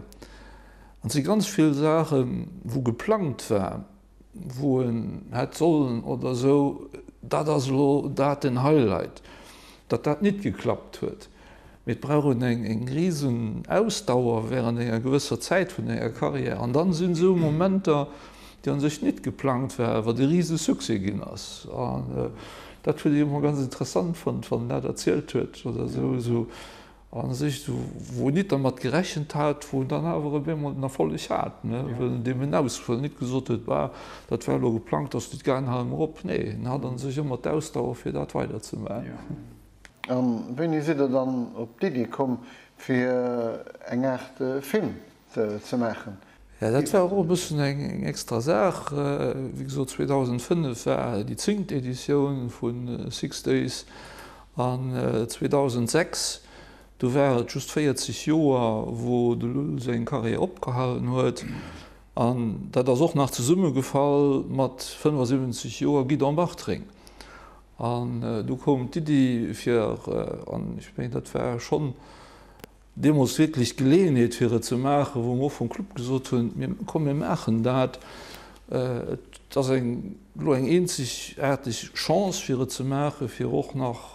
An et si ganz vill Saachen, wou geplangt war, wou en hätt sollen oder esou, dat ass elo dat den Highlight, datt dat nit geklappt huet. Mee et brauch een eng risen Ausdauer während enger gewësser Zäit vun enger Karriär. An dann sinn esou Momenter, déi an sech nit geplangt war, wat e rise Succès ginn ass. An dat huet ech ëmmer ganz interessant fonnt, wann en dat erzielt huet oder esou, esou a sech esou, wou en nit dermat gerechent hat, wou en dann awer op eemol den Erfolleg hat, ne, well en deem en aus, well en nit gesot huet, bah, dat war elo geplangt, ass nit gaang, hale mer op. Nee, en hat a sech ëmmer d'Ausdauer, fir dat weiderzemaachen. A wéini sidd Der dann op d'Iddi komm, fir eng Aart Film ze maachen? Jo, dat war och e bëssen eng extra Saach. Wéi gesot, 2005 war déi zéngt Editioun vu Six Days an 2006, do war et just 40 Joer, wou de Lull seng Karriär opgehalen huet. An dat ass och nach zesummegefall mat 75 Joer Guidon Bartring. An du koum d'Iddi fir, an ech mengen dat war schonn deemools wierklech d'Geleeënheet fir et ze maachen, wou mer och vum Club gesot hunn, mir, komm mir maachen dat, et ass eng elo eng eenzegaarteg Chance fir et ze maachen, fir och nach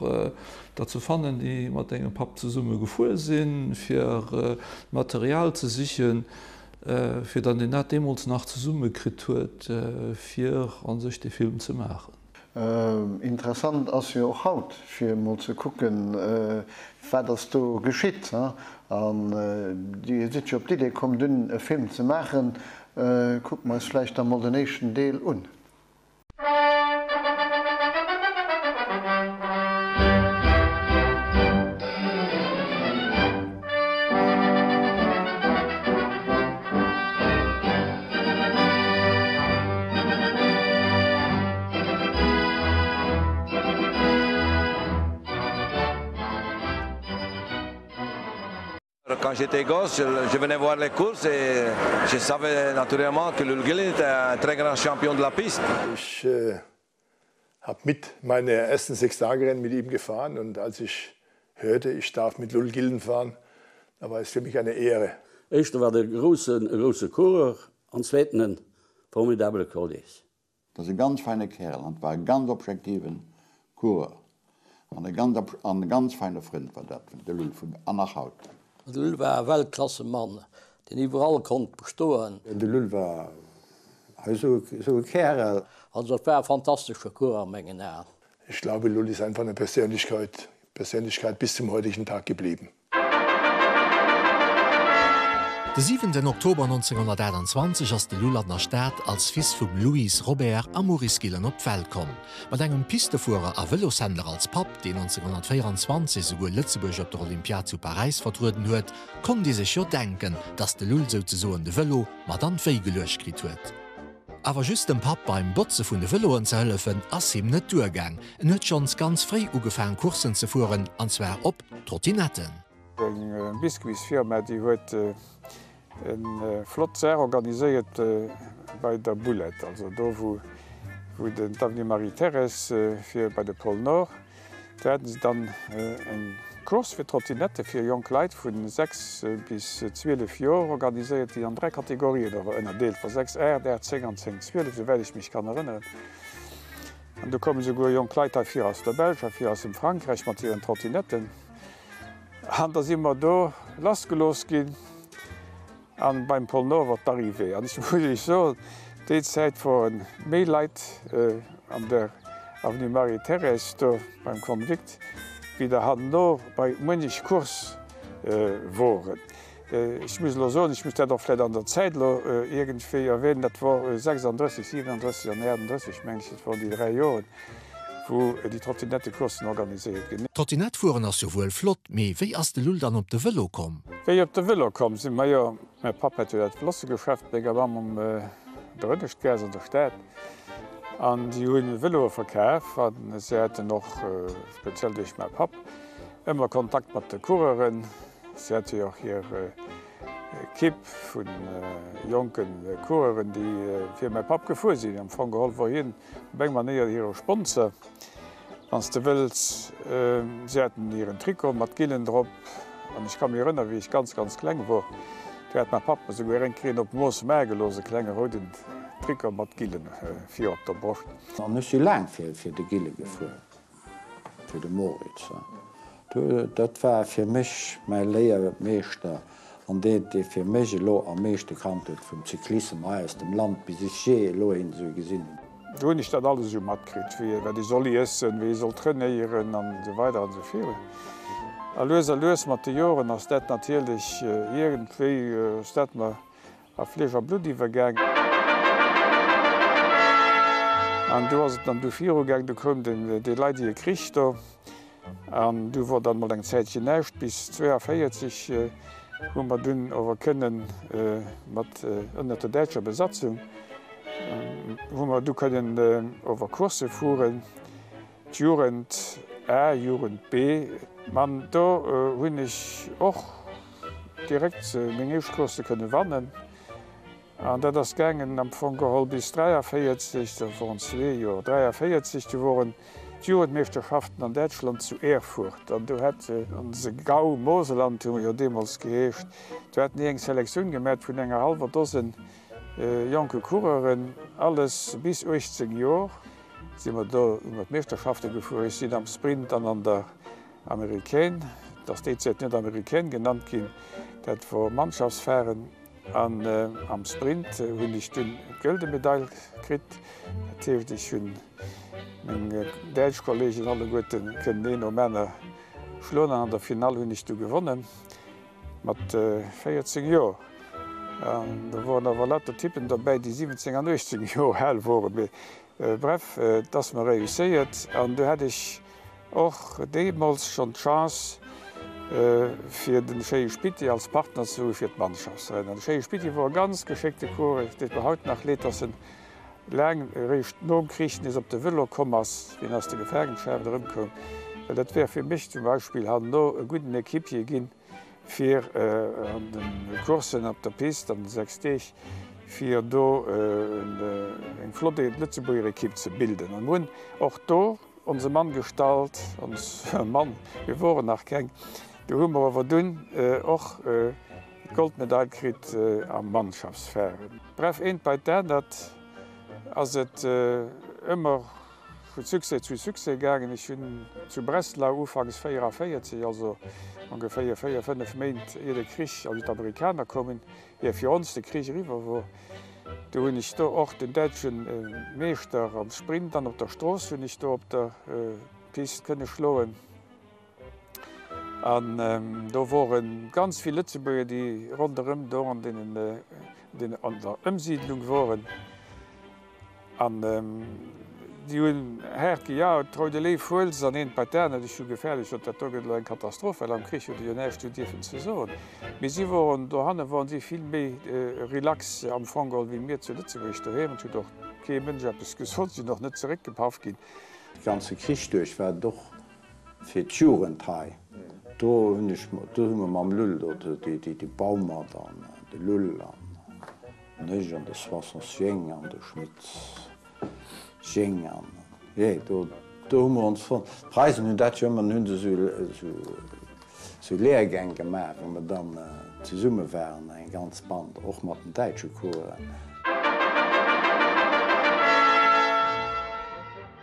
der ze fannen, déi mat engem Papp zesumme gefuer sinn, fir Material ze sichen, fir datt een dat deemools nach zesumme kritt huet, fir a sech dee Film ze maachen. Interessant ass jo och haut, fir emol ze kucken, wat ass do geschitt. An Dir sidd jo op d'Idee komm, dunn e Film ze maachen. Kucke mer eis vläicht da mol den éischten Deel un. Quand j'étais gosse, je, je venais voir les courses et je savais naturellement que Lul Gillen était un très grand champion de la piste. Ich äh, habe mit meine ersten Sechstagerennen mit ihm gefahren und als ich hörte, ich darf mit Lul Gillen fahren, da war es für mich eine Ehre. Éischter war de grousse e grousse Coureur an zweeten en formidabele Kolleg. Dat ass e ganz feine Kärel an war e ganz objektiven Coureur an e ganz an e ganz feine Frënd war dat, de Lull vun an nach haut. De Lull war e Weltklassemann, deen iwwerall konnt bestoen. De Lull war esou e Kärel. Also et war e fantastesche Coureur a mengen Aen. Ich glaube, Lull ist einfach eine Persönlichkeit, Persönlichkeit bis zum heutigen Tag geblieben. De siwenten Oktober 1928 ass de Lull an der Stad als Fils vum Louise Robert a Maurice Gillen op d'Welt komm. Mat engem Pistefuerer a Vëloshändler als Papp, deen 1924 souguer Lëtzebuerg op der Olympiad zu Paräis vertrueden huet, konnt ee sech jo denken, datt de Lull souzesoen de Vëlo mat an d'Wéi geluecht kritt huet. Awer just dem Papp beim Botze vun de Vëloen ze hëllefen, ass him net duergaang. En huet schonns ganz fréi ugefaang Courssen ze fueren, an zwar op Trottinetten. Eng Biscuitsfirma déi huet eng flott Saach organiséiert bei der Boulette, also do wou wou den d'Avenue Marie-Thérèse fir bei de Pôle Nord. Do haten se dann eng Course fir Trottinette fir jonk Leit vu 6 bis 12 Joer organiséiert, déi an 3 Kategorien awer ënnerdeelt war, 6, 8, 8, 10 an 10, 12, souwäit ech mech kann erënneren. An do koumen esouguer jonk Leit hei vir aus der Belsch a vir aus dem Frankräich mat hiren Trottinetten. An da si mer do lassgelooss ginn an beim Pôle Nord war d'Arrivée. An ech muss Iech soen, déi Zäit woren méi Leit an der Avenue Marie-Thérèse do beim Konvikt, wéi der herno bei muenech Course woren. Ech muss elo soen, ech muss dat och vläicht an der Zäit elo iergendwéi erwähnen, dat wor 36, 37 an 38, mengen ech, dat woren déi dräi Joren, wou déi Trottinettecoursen organiséiert ginn. Trottinett fueren ass jo wuel flott, mee wéi ass de Lull dann op de Vëlo komm? Wéi op de Vëlo komm sinn? Majo, mäi Papp hat jo dat Flossegeschäft bei der Mamm um der Ënneschtgaass an der Stad an déi hu Vëloe verkaf an se haten och, speziell duerch mäi Papp, ëmmer Kontakt mat de Coureuren. Si hat jo och hir Ekipp vu jonke Coureuren, déi fir mäi Papp gefuer sinn. Am Fong geholl wor hien op eng Manéier hire Sponsor, wann s de wëlls. Si haten hiren Trikot mat Gillen drop. An ech ka mech erënneren, wéi ech ganz, ganz kleng wor, do hat mäi Papp mer souguer eng Kéier een op d'Mooss maache gelooss, e klenge rouden Trikot mat Gillen vir op der Broscht. An ech si laang fir de Gille gefuer. Fir de Moritz, dat war fir mech mäi Léiermeeschter an deen, dee fir mech elo am meeschte kannt huet vum Cyclissem hei aus dem Land, bis ech jee elo een esou gesinn hunn. Do hunn ech dat alles esou matkritt, wéi wat ee soll iessen, wéi ee soll trainéieren an esou weider an esou virun. A lues a lues mat de Joren ass dat natierlech iergendwéi ass dat mer A Fleesch a Blutt iwwergaang. An du ass et dann du virugaang, du koum den dee leidige Krich do an du wor dann mol eng Zäitchen näischt. Bis 42 hu mer dunn ower kënnen mat ënnert der däitscher Besatzung hu mer du kënnen ower Coursse fueren, d'Jugend A, Jugend B. An do hunn ech och direkt meng éischt Coursse kënne wannen. An dat ass gaangen am Fong geholl bis 43, dat woren zwee Joer, 43, du woren d'Jugendmeeschterschaften an Däitschland zu Erfurt. An do hat onse Gau, Moselland hu mer jo deemools geheescht, do haten déi eng Selektioun gemat vun enger hallwer Dosen jonke Coureuren, alles bis 18 Jor si mer do, hu mer d'Meeschterschafte gefuer. Ech sinn am Sprint an an der Américaine, et ass déi Zäit net Américaine genannt ginn, dat wor Mannschaftsfahren, an am Sprint hunn ech dunn d'gëlde Medail kritt. Dat heescht, ech hunn meng däitsch Kollegen alleguerte kënnen een nom aner schloen an an der Finall hunn ech du gewonnen mat 14 Joer. An do woren awer lauter Typen derbäi, déi 17 an 18 Joer al woren. Mee bref, et ass mer réusséiert an du hat ech Och deemols schon d'Chance fir den Schéi Spitti als Partner ze hu fir d'Mannschaftsrennen. De Schéi Spitti wor e ganz geschéckte Coureur. Et deet mer haut nach leed, dass en laang eréischt nom Krich nees op de Vëlo komm ass, wéi en aus der Gefaangenschaft erëmkoum, well dat wär fir mech zum Beispill herno e gudden Equipier ginn. Fir an de Courssen op der Pist an de 6 Deeg, fir do eng flott Lëtzebuerger Ekipp ze bilden. An hunn och do onse Mann gestallt, ons Mann, mir woren nach keng, do hu mer awer dunn och d'Goldmedail kritt am Mannschaftsfahren. Bref, eent bei d'anert ass et ëmmer Vu Succès zu Succès gaangen. Ech hunn zu Breslau ufanks 44, also ongeféier 4, 5 Méint ier de Krich, also d'Amerikaner koumen, ier fir ons de Krich eriwwer wor, do hunn ech do och den däitsche Meeschter am Sprint an op der Strooss hunn ech do op der Pist kënne schloen. An do wore ganz vill Lëtzebuerger, déi ronderëm do an deenen, an der Ëmsiidlung woren. An déi hunn haart gejaut, Roude Léiw, huel se! An eent bei d'anert. Ech hu gefährlech gesot, dat do gëtt elo eng Katastroph, well am Krich huet ee jo näischt do dierfen ze soen. Mee si woren, dohanne woren si vill méi relax am Fong geholl wéi mir zu Lëtzebuerg doheem. Et huet och kee Mënsch eppes gesot, si sinn och net zeréckgepaff ginn. De ganze Krich duerch war et och Fir d'Jugend hei, do hunn ech, do hu mer mam Lull do, déi Baumert an de Lull an ech an de Soissons Jeng an de Schmitz Jeng an, jee, do, do hu mer ons fonnt. D'Preisen hunn dat jo ëmmer, hunn se esou, esou Lehrgäng gemaach, wou mer dann zesumme waren, eng ganz Band, och mat den däitsche Coureuren.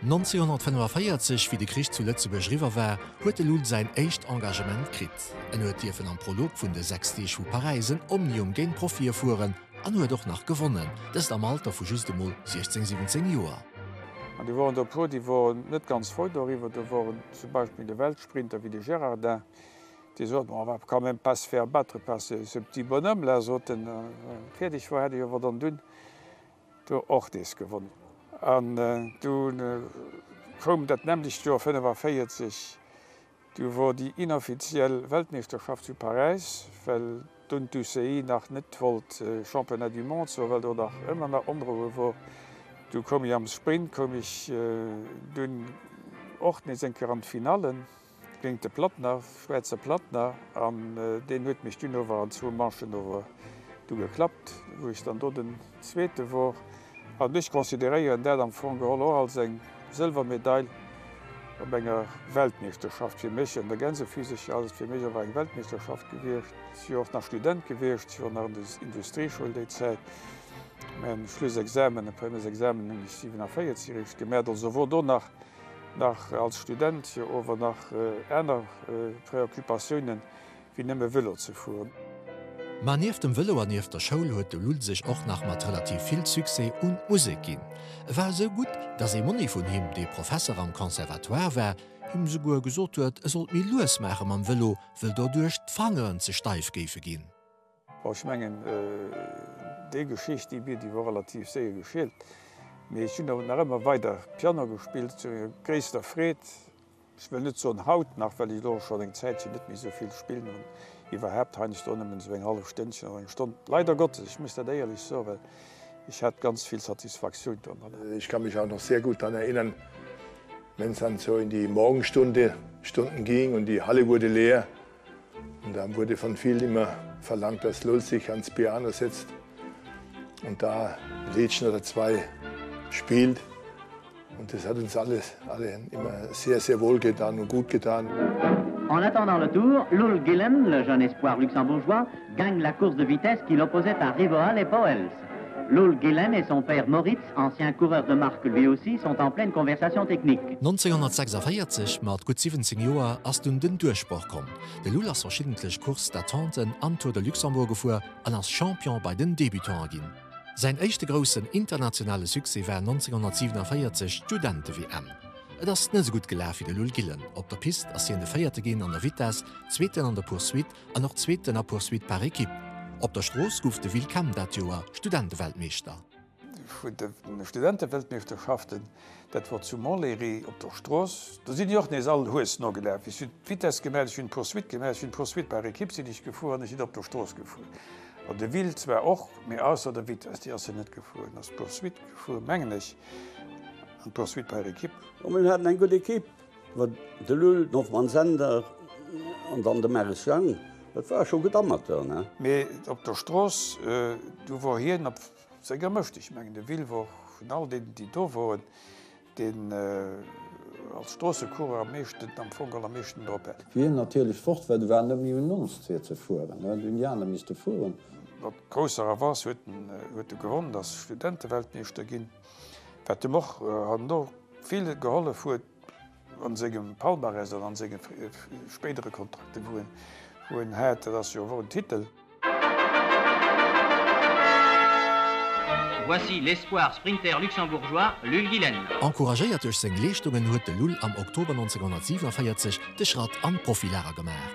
1945, wéi de Krich zu Lëtzebuerg eriwwer war, huet de Lull säin éischt Engagement kritt. En huet dierfen am Prolog vun de 6 Deeg vu Paräis en Omnium géint Profie fueren an huet och nach gewonnen, dëst am Alter vu just emol 16, 17 Joer. An do woren der e puer, déi woren net ganz frou doriwwer. Do woren zum Beispill de Weltsprinter wéi de Gerardin, dee sot, On va quand même pas se faire battre par ce ce petit bonhomme là, sot en. Fäerdeg wor, hätt ech awer dann dunn do och nees gewonnen. An du koum dat nämmlecht Joer 45, du wor déi inoffiziell Weltmeeschterschaft zu Paräis, well dunn d'UCI nach net wollt Championnat du monde soen, well do nach ëmmer nach Onroue wor. Du koum ech am Sprint, koum ech dunn och nees eng Kéier an d'Finallen. Géint de Plattner, Schwäizer Plattner, an deen huet mech dunn ower an zwou Manchen ower du geklappt, wou ech dann do den Zweete wor. An ech consideréieren dat am Fong geholl och als eng Sëlwermedail op enger Weltmeeschterschaft fir mech. An der Gänsefüsercher ass et fir mech ower eng Weltmeeschterschaft gewiescht. Ech si jo och nach Student gewiescht, ech wor nach an der Industrieschoul déi Zäit. Mäin Schlussexamen, Premièresexamen hunn ech 47 eréischt gemat, also wor do nach Nach als Student, jo ower nach aner Préoccupatiounen wéi nëmme Vëlo ze fueren. Ma nieft dem Vëlo an nieft der Schoul huet de Lull sech och nach mat relativ vill Succès un d'Musek ginn. E war esou gutt, datt ee Monni vun him, dee Professer am Conservatoire war, him souguer gesot huet, e sollt méi lues maache mam Vëlo, wëll doduerch d'Fangeren ze steif géife ginn. Bon, ech mengen, déi Geschicht, déi bier, déi wor relativ séier geschielt. Mee ech hunn awer nach ëmmer weider Piano gespillt, zu menger gréisster Freed. Ech wëll net soen haut nach, well ech elo och schonn eng Zäitchen net méi esou vill spillen an iwwerhaapt heiansdo nëmmen esou eng hallef Stënnchen oder eng Stonn. Leider Gottes, ech muss dat éierlech soen, well ech hat ganz vill Satisfaktioun domadder. Ich kann mich auch noch sehr gut daran erinnern, wenn es dann so in die Morgenstunde, Stunden ging und die Halle wurde leer, Und dann wurde von vielen immer verlangt, dass Lull sich ans Piano setzt und da ein Liedchen oder zwei spielt. Und das hat uns alles, alle immer sehr, sehr wohl getan und gut getan. En attendant le tour, Lul Gillen, le jeune espoir luxembourgeois, gagne la course de vitesse qui l'opposait à Rivoal et Poels. Lul Gillen et son père Moritz, ancien coureur de marque lui aussi, sont en pleine conversation technique. 1946, mat gutt 17 Joer, ass dunn den Duerchbroch komm. De Lull ass verschiddentlech Courses d'attenten an Tour de Luxembourg gefuer an ass Champion bei den Debutante ginn. Säin éischte groussen internationale Succès war 1947 d'Studente-WM. Et ass net esou gutt gelaf fir de Lull Gillen. Op der Pist ass hien de Véierte ginn an der Vitess, Zweeten an der Poursuite an och Zweeten a Poursuite par équipe. Op der Strooss gouf de Will Kemp dat Joer Studenteweltmeeschter. Vun de Studenteweltmeeschterschaften, dat wor zu Montlhéry op der Strooss, do sinn déi och nees all Hues nogelaf. Ech hunn d'Vitesse gemaach, ech hunn d'Poursuite gemaach, ech hunn d'Poursuite par équipe sinn ech gefuer an ech sinn op der Strooss gefuer. An de Will zwar och, mee ausser der Vitesse, déi ass en net gefuer. En ass d'Poursuite gefuer, mengen ech, an d'Poursuite par équipe. Bon, mir haten eng gutt Equipe. War de Lull, den Hoffmann Sender an dann de Maris Jang. Dat war scho gutt Amateur, ne? Mee op der Strooss, do wor hien op senger Mëscht. Ech mengen, de Will wor vun all deenen, déi do woren, deen als Stroossecoureur am meeschten, am Fong am meeschten drop hat. Wéi hien natierlech fort war, du war net méi un ons fir ze fueren, du hunn déi aner misste fueren. Mat grousser Avance huet en huet e gewonn, ass Studenteweltmeeschter ginn, wat em och herno vill gehollef huet an sengem Palmarès an an senge spéidere Kontrakten, wou en wou en hat. Dat ass jo och en Titel. Voici l'espoir sprinter luxembourgeois Lull Gillen. Encouragéiert duerch seng Leeschtungen huet de Lull am Oktober 1947 de Schratt an d'Profilager gemaach.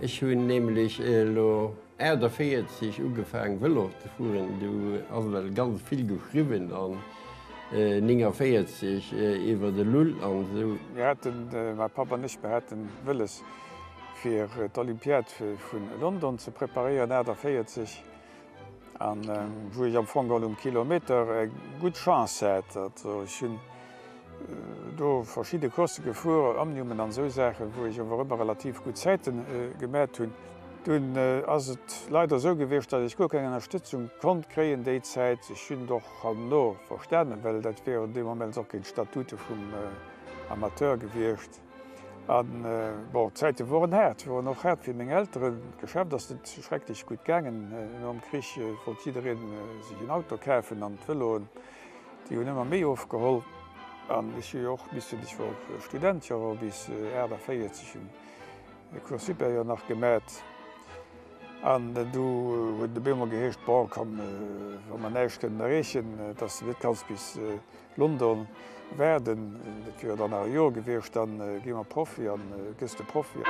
Ech hunn nämlech elo 48 ugefaang Vëlo ze fueren, du ass well ganz vill geschriwwen an 49 iwwer de Lull an esou. Mir haten, mäi Papp an ech, mir haten wëlles fir d'Olympiad vu London ze preparéieren, 48, an wou ech am Fong geholl um Kilometer eng gutt Chance hat. Also ech hunn do verschidde Coursse gefuer, Omniumen an esou Saachen, wou ech awer ëmmer relativ gutt Zäite gemat hunn. Dunn ass et leider esou gewiescht, datt ech guer keng Ënnerstëtzung konnt kréien déi Zäit. Ech hunn et och herno verstanen, well dat wieren dee Moment och géint d'Statute vum Amateur gewiescht. An bon, d'Zäite woren haart, woren och haart fir meng Elteren. D'Geschäft ass net schrecklech gutt gaangen. Nom Krich wollt jidderee sech en Auto kafen an d'Vëloen, déi hunn ëmmer méi ofgeholl. An ech hu jo och missen, ech wor och Student jo och bis 48, hunn e Cours supérieur nach gemat. An du huet et op eemol geheescht, bon komm, wa mer näischt kënnen erreechen, dass de net kanns bis London waarden, dat wier jo dann nach e Joer gewiescht, da gi mer Profi an gëss de Profi.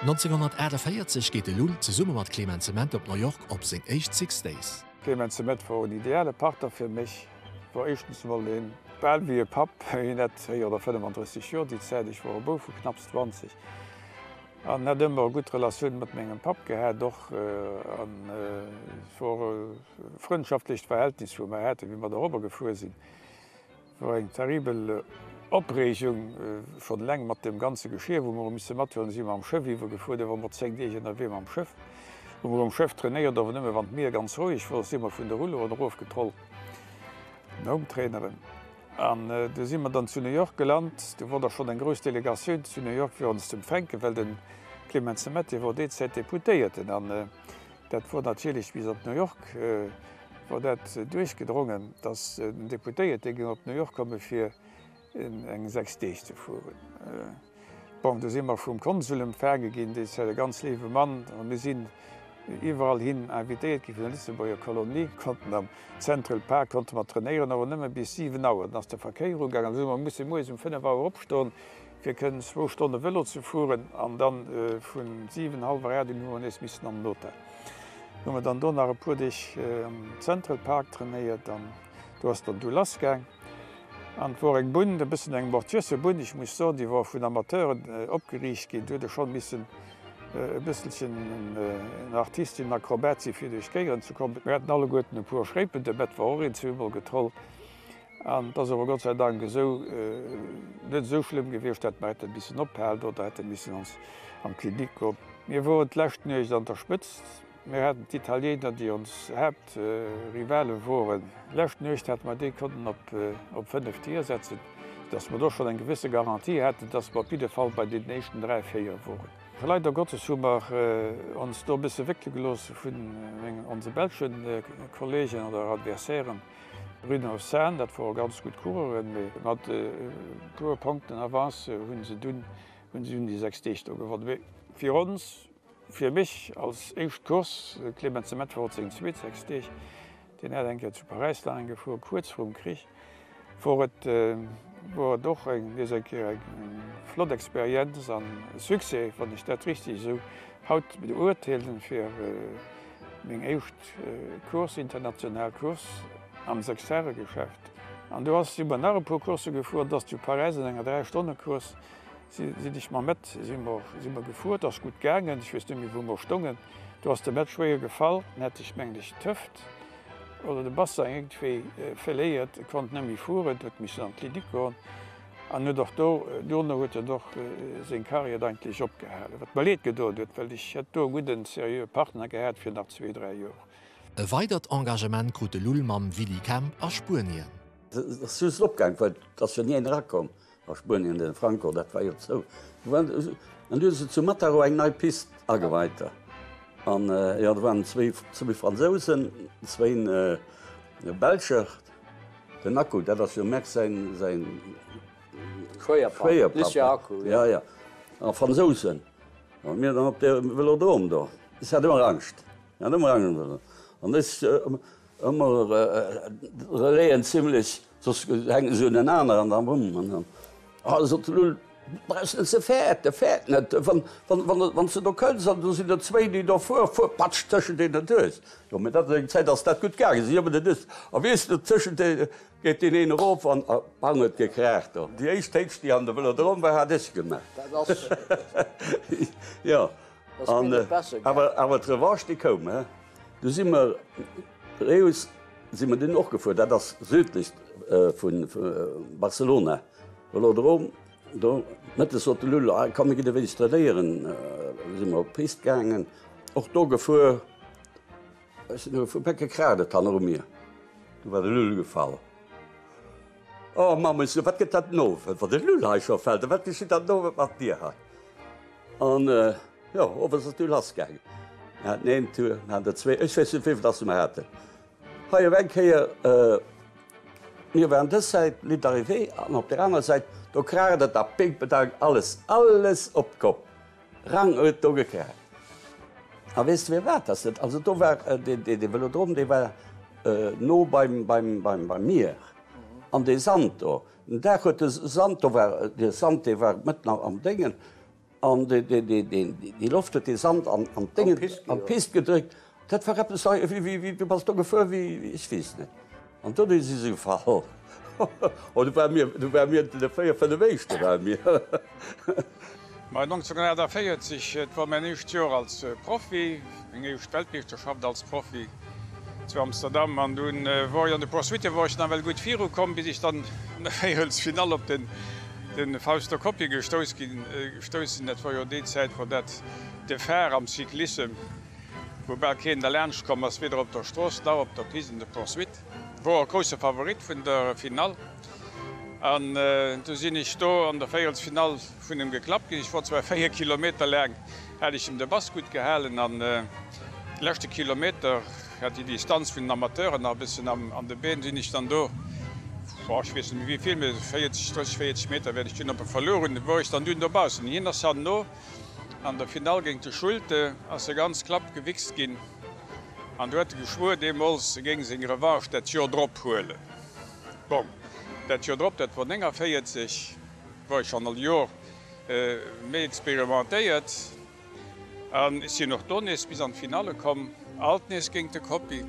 1948 geet de Lull zesumme mat Clement Cement op New York op seng éischt Six Days. Clement Cement wor en ideale Partner fir mech, wor éischtens emol een bal wéi e Papp, hien hat 4 oder 35 Joer déi Zäit, ech wor e Bouf vu knapps 20. An hat ëmmer e gutt Relatioun mat mengem Papp gehat och. An et wor e frëndschaftlecht Verhältnis wou mer haten, wéi mer dorobber gefuer sinn. Et wor eng terribel Opreegung schonn eleng mat deem ganze Geschir wou mer hu misse mathuelen. Si mer am Schëff iwwergefuer, do wor mer 10 Deeg ënnerwee mam Schëff. Hu mer um Schëff trainéiert, awer nëmme wann d'Mier ganz roueg wor, si mer vun de Rulloen erofgetrollt, den Hometraineren. An du si mer dann zu New York gelant. Do wor da schonn eng grouss Delegatioun zu New York fir ons z'empfänken, well de Clement Semet, dee wor déi Zäit Deputéierten. An dat wor natierlech bis op New York wor dat duerchgedrongen, datt den Deputéierte géing op New York komme fir eng 6 Deeg ze fueren. Bon, do si mer vum Konsul empfaange ginn, dee e ganz léiwe Mann, a mir sinn iwwerall hin invitéiert gi vun der Lëtzebuerger Kolonie, konnten am Central Park konnte mer trainéieren, awer nëmme bis 7 Auer, dann ass de Verkéier ugaangen, also hu mer musse mueres um 5 Auer opstoen, fir kënnen zwou Stonne Vëlo ze fueren, an dann vun 7, hallwer 8 un hu mer nees missen an den Hotel. Hu mer dann do nach e puer Deeg am Central Park trainéiert an do ass dann du lass gaang. An et wor eng Bunn, e bëssen eng mortiöse Bunn, ech muss soen, déi wor vun Amateuren opgeriicht ginn. Do huet e schonn missen e bësselchen en Artist sinn, en Akrobat sinn, fir duerch d'Kéieren ze kommen. Mir haten alleguerten e puer Schréipen, de Bett wor och een zweemol getroll. An et ass awer Gott sei Dank esou net esou schlëmm gewiescht, datt mer hätte missen ophalen oder hätte missen ons an d'Klinik goen. Mir woren d'lescht Nuecht an der Spëtzt. Mir haten d'Italiener, déi ons Haaptrivale woren. Lescht Nuecht hate mer déi konnten op 5 Tier setzen, soudass mer do schonn eng gewësse Garantie haten, dass mer op jidde Fall bei deenen éischten 3, 4 woren. Leider Gottes hu mer ons do e bësse wéckele gelooss vun onse belsche Kollegen oder Adversairen. Bruno Sahn, dat wore ganz gutt Coureuren, mee mat e puer Punkten Avance hu se dunn déi 6 Deeg do gewonnen. Mee fir ons Fir mech als éischt Course, Clemens Semet wor seng zweet 6 Deeg, deen hat eng Kéier zu Paräis dann eng gefuer, kuerz vrum Krich, wor et wor et och eng nees eng Kéier eng flott Experienz an e Succès, wann ech dat richtig esou haut beurteelen, fir meng éischt Course, international Course am Sechstagegeschäft. An do ass si mer nach e puer Coursse gefuer, an et ass zu Paräis an enger 3 Stonne Course Sinn ech mam Mett si mer si mer gefuer, et ass gutt gaangen, ech weess net méi wou mer stongen, do ass de Mett schwéier gefall, en hat sech mengen ech d'Hëft oder de Bassin iergendwéi verléiert, e konnt net méi fueren, huet missen an d'Klinik goen. An huet och do, duerno huet en och seng Carrière eigentlech opgehalen, wat mer leed gedoen huet, well ech hätt do e gudden, seriöe Partner gehat fir nach zwee, dräi Joer. E weidert Engagement krut de Lull mam Willy Kemp a Spuenien. Et ass just opgaang, well et ass jo ni een erakomm a Spuenien, den Franco, dat war jo zou. An du hu se zu Mataró eng nei Pist ageweit. An jo, do waren zwéi Fransousen, zwéin Belscher. Den Akku, dat ass jo Merckx säin, säin Schwéierpapp, Lucien Akku, jo. Ja, ja. A Fransousen. A mir dann op de Velodrom do. Ech hat ëmmer Angscht. Ech hat ëmmer Angscht. An ech ëmmer Relaisen zimlech, soss hänken se unenaner an da bumm. An dann, ah, sot de Lull, brauchs net ze fäerten, fäert net, wann, wann, wann s de do kënns an do sinn der zwéin, déi do fueren, fuer patsch tëschent deenen duerch. Jo, mee dat, eng Zäit ass dat gutt gaangen, si ëmmer den duerch. A weess de, tëschent de geet deen een erof an a bang huet gekraacht do. Déi éischt Téitsch, déi an de Vëlodrom war, hat ech gemaach. Dat ass. Jo, Dat ass mir net besser gaangen. Awer, awer d'Revanche, déi koum, he. Du si mer Reus si mer dunn och gefuer, dat ass südlech vu Barcelona. Velodrom, do mëttes sot de Lull, ah komm mir ginn e wéineg trainéieren. Du si mer op d'Pist gaangen, och do gefuer. Ech sinn do gefuer, Becke kraacht et hanneru mir, du war de Lull gefall. Oh Mamm, ech sou, wat gëtt dat den Owend, wann de Lull hei scho fält, wat geschitt dann den Owend mat dir hei? An jo, owes ass et du lass gaangen. Mir haten een Tour, mir haten der zwee, ech weess net wéivill dass mer haten. Hei op eng Kéier, mir waren dës Säit, Ligne d'arrivée, an op der aner Säit, do kraacht et a Pinkbedank, alles, alles op d'Kopp. Rang huet do gekraacht. A weess de firwat dass dat, also do war dee Velodrom, dee war no beim, beim, beim, beim Mier. An dee Sand do, den Dag huet de Sand, do war de Sand, dee war mëtten am Déngen, an déi Loft huet dee Sand an d'Déngen, an d'Pist gedréckt. Dat war eppes wéi, wéi, du bass do gefuer wéi, ech weess net. An doduerch si se gefall. Oh, du ware mir, du ware mir de 4, 5 éischte ware mir. Ma 1948, et wor mäin éischt Joer als Profi, meng éischt Weltmeeschterschaft als Profi zu Amsterdam an dunn wor ech an de Poursuitte wor ech nawell gutt viru komm, bis ech dann an der Véierelsfinall op den de Fausto Coppi gestouss ginn, gestouss sinn. Dat wor jo déi Zäit, wor dat de Phare am Cyclissem, wou bal keen derlaanscht komm ass, weder op der Strooss nach op der Piste an de Poursuite. Wor och grousse Favorit vun der Finall an du sinn ech do an der Véierelsfinall vun em geklappt ginn. Ech wor zwar 4 Kilometer laang hat ech em de Bass gutt gehalen an de leschte Kilometer, hat déi Distanz vun den Amateuren nach e bëssen an de Been, sinn ech dann do, boah ech weess net méi wéi vill, mee 40, 30, 40 Meter wäert ech dunn op e verluer hunn, wor ech dann dunn dobaussen. Hien ass herno an der Finall géint de Schulte ass e ganz klapp gewichst ginn. An du huet e geschwuer deemools, e géing seng Revanche dat Joer drop huelen. Bon, dat Joer drop, dat wor 49, wor ech schonn all Joer méi experimentéiert. An ech sinn och do nees bis an d'Finalle komm, alt nees géint de Coppi.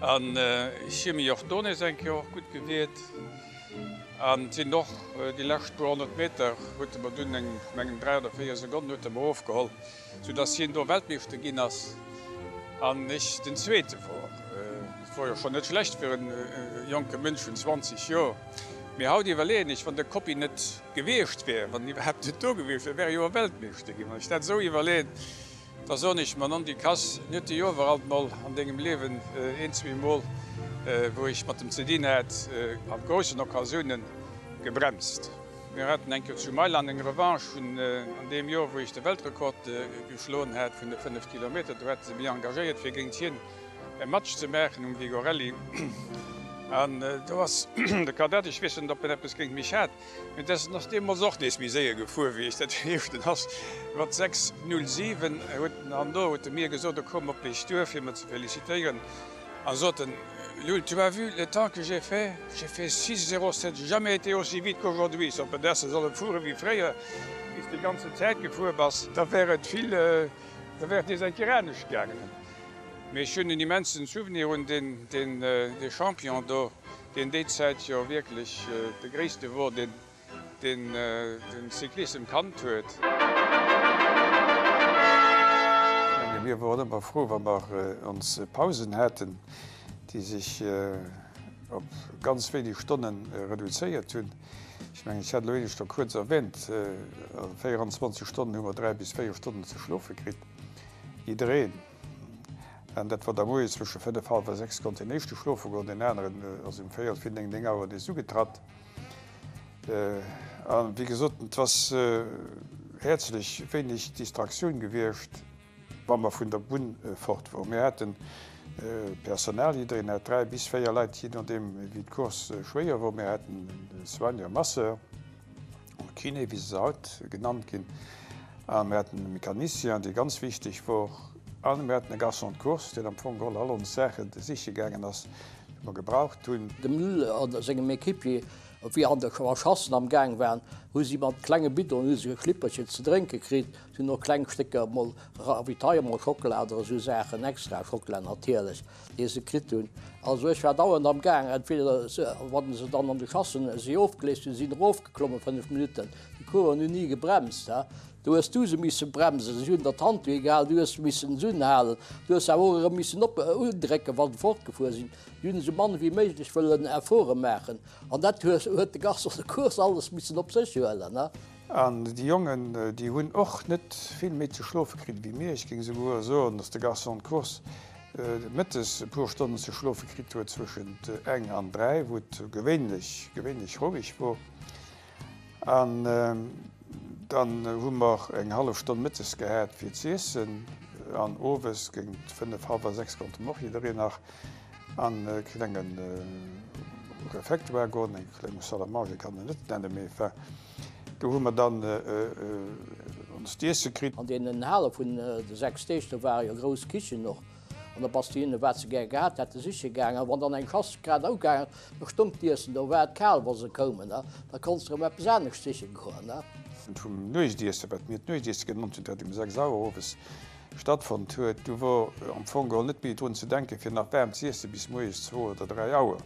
An ech hu mech och do nees eng Kéier och gutt gewiert. An sinn och déi lescht puer 100 Meter huet e mer dunn eng, mengen 3 oder 4 Sekonnen huet e mer ofgeholl. Sou dass hien do Weltmeeschter ginn ass an ech den Zweete wor. Dat wor jo schonn net schlecht fir e jonke Mënsch vun 20 Joer. Mee haut iwwerleeën ech, wann de Coppi net gewiescht wär, wann en iwwerhaapt net do gewiescht wär, wär e jo och Weltmeeschter ginn. Wann ech dat esou iwwerleeën, da soen ech mer, Nondikass, en huet de jo awer alt mol an dengem Liewen een, zweemol, wou ech mat em ze dinn hat, a groussen Occasiounen gebremst. Mir haten eng Kéier zu Mailand eng Revanche vun an deem Joer, wou ech de Weltrekord geschloen hat vun de 5 Kilometer. Do hate se mech engagéiert, fir géint hien e Match ze maachen um Vigorelli. An do ass de Kadett, ech weess net, ob en eppes géint mech hat, mee dessen ass deemools och nees méi séier gefuer wéi ech. Dat heescht, en ass mat 6,07 huet en, an do huet e mir gesot, e koum op mech duer, fir mer ze felicitéieren. An sot en, Lul, tu as vu le temps que j'ai fait? J'ai fait 6,07, j'ai jamais été aussi vite qu'aujourd'hui. Sot en, häss de solle fuere wéi fréier, wéi s de déi ganzen Zäit gefuer bass, da wär et vill, da wär et nees eng Kéier anescht gaangen. Mee ech hunn en immensen Souvenir un deen, deen, dee Champion do, deen déi Zäit jo wierklech de gréisste wor, deen, deen den Cyclissem kannt huet. Ech menge mir woren ëmmer frou, wa mer ons Pausen haten, déi sech. op ganz wéineg Stonne reduzéiert hunn. Ech mengen, ech hat elo éineschter kuerz erwähnt, a 24 Stonnen hu mer 3 bis 4 Stonnen ze schlofe kritt, jiddereen. An dat war da moies zwësche 5, hallwer 6 konnt deen éischte schlofe goen, deen aneren ass um véierel vir 9, 9 Auer nees ugetratt. A wéi gesot, et ass häerzlech wéineg Distraktioun gewiescht. Wa mer vun der Bunn fort woren. Mir haten Personal, jiddereen hat 3 bis 4 Leit, jee nodeem wéi d'Course schwéier wor. Mir haten e Soigneur, Masseur, oder Kiné, wéi se haut genannt ginn, a mir haten e Mecanicien, dee ganz wichteg wor, a mir haten e Garçon de course, deen am Fong geholl all ons Saache siche gaangen ass, déi mer gebraucht hunn. Dem Lull a sengem Equipier Wéi an der Chasse am Gaang waren, hu si mat klenge Bidon hu se e Schlipperchen ze drénke kritt. Si hunn och kleng Stécker mol Ravitaillement, Schockela oder esou Saachen, extra Schockela natierlech, déi se kritt hunn. Also ech war dauernd am Gaang, entweder se, wann se dann an de Chassen si ofgeléist hunn, sinn erofgeklommen 5 Minutten. Déi Coureuren hunn ni gebremst, ha. Du hues du se misse bremsen, si hunn der d'Hand duerchgehalen, du hues missen se unhalen, du hues se awer och erëm missen op, undrécken, wa se fortgefuer sinn. Si hunn esou mann wéi méiglech wëllen Efforte maachen. An dat huet de Garçon de course alles missen op sech huelen. An déi Jongen, déi hunn och net vill méi ze schlofe kritt wéi mir. Ech géing esouguer soen, datt de Garçon de course mëttes e puer Stonnen ze schlofe kritt huet, zwëschent eng an 3, wou et gewéinlech, gewéinlech roueg wor. An dann hu mer eng hallef Stonn mëttes gehat fir z'iessen. An owes géint 5, hallwer 6 konnte mer och jiddereen nach an e klenge Refectoire goen, eng kleng Salle à manger kann een net nennen, mee enfin, do hu mer dann ons d'Iesse kritt. An deenen Hale vun de 6 Deeg, do ware jo grouss Kichen och, an da bass de hinne wat se gär gehat hätte siche gaangen. A wann dann eng Chasse grad ugaangen ass, da stonk d'Iessen, do war et kal wa se koumen, da konns de erëm eppes anescht siche goen. Vum Nuechtiessen, wat mir d'Nuechtiessen genannt hunn, dat um 6 Auer owes stattfonnt huet, du wor am Fong geholl net méi drun ze denken, fir nach waarm z'iessen bis moies zwou oder dräi Auer.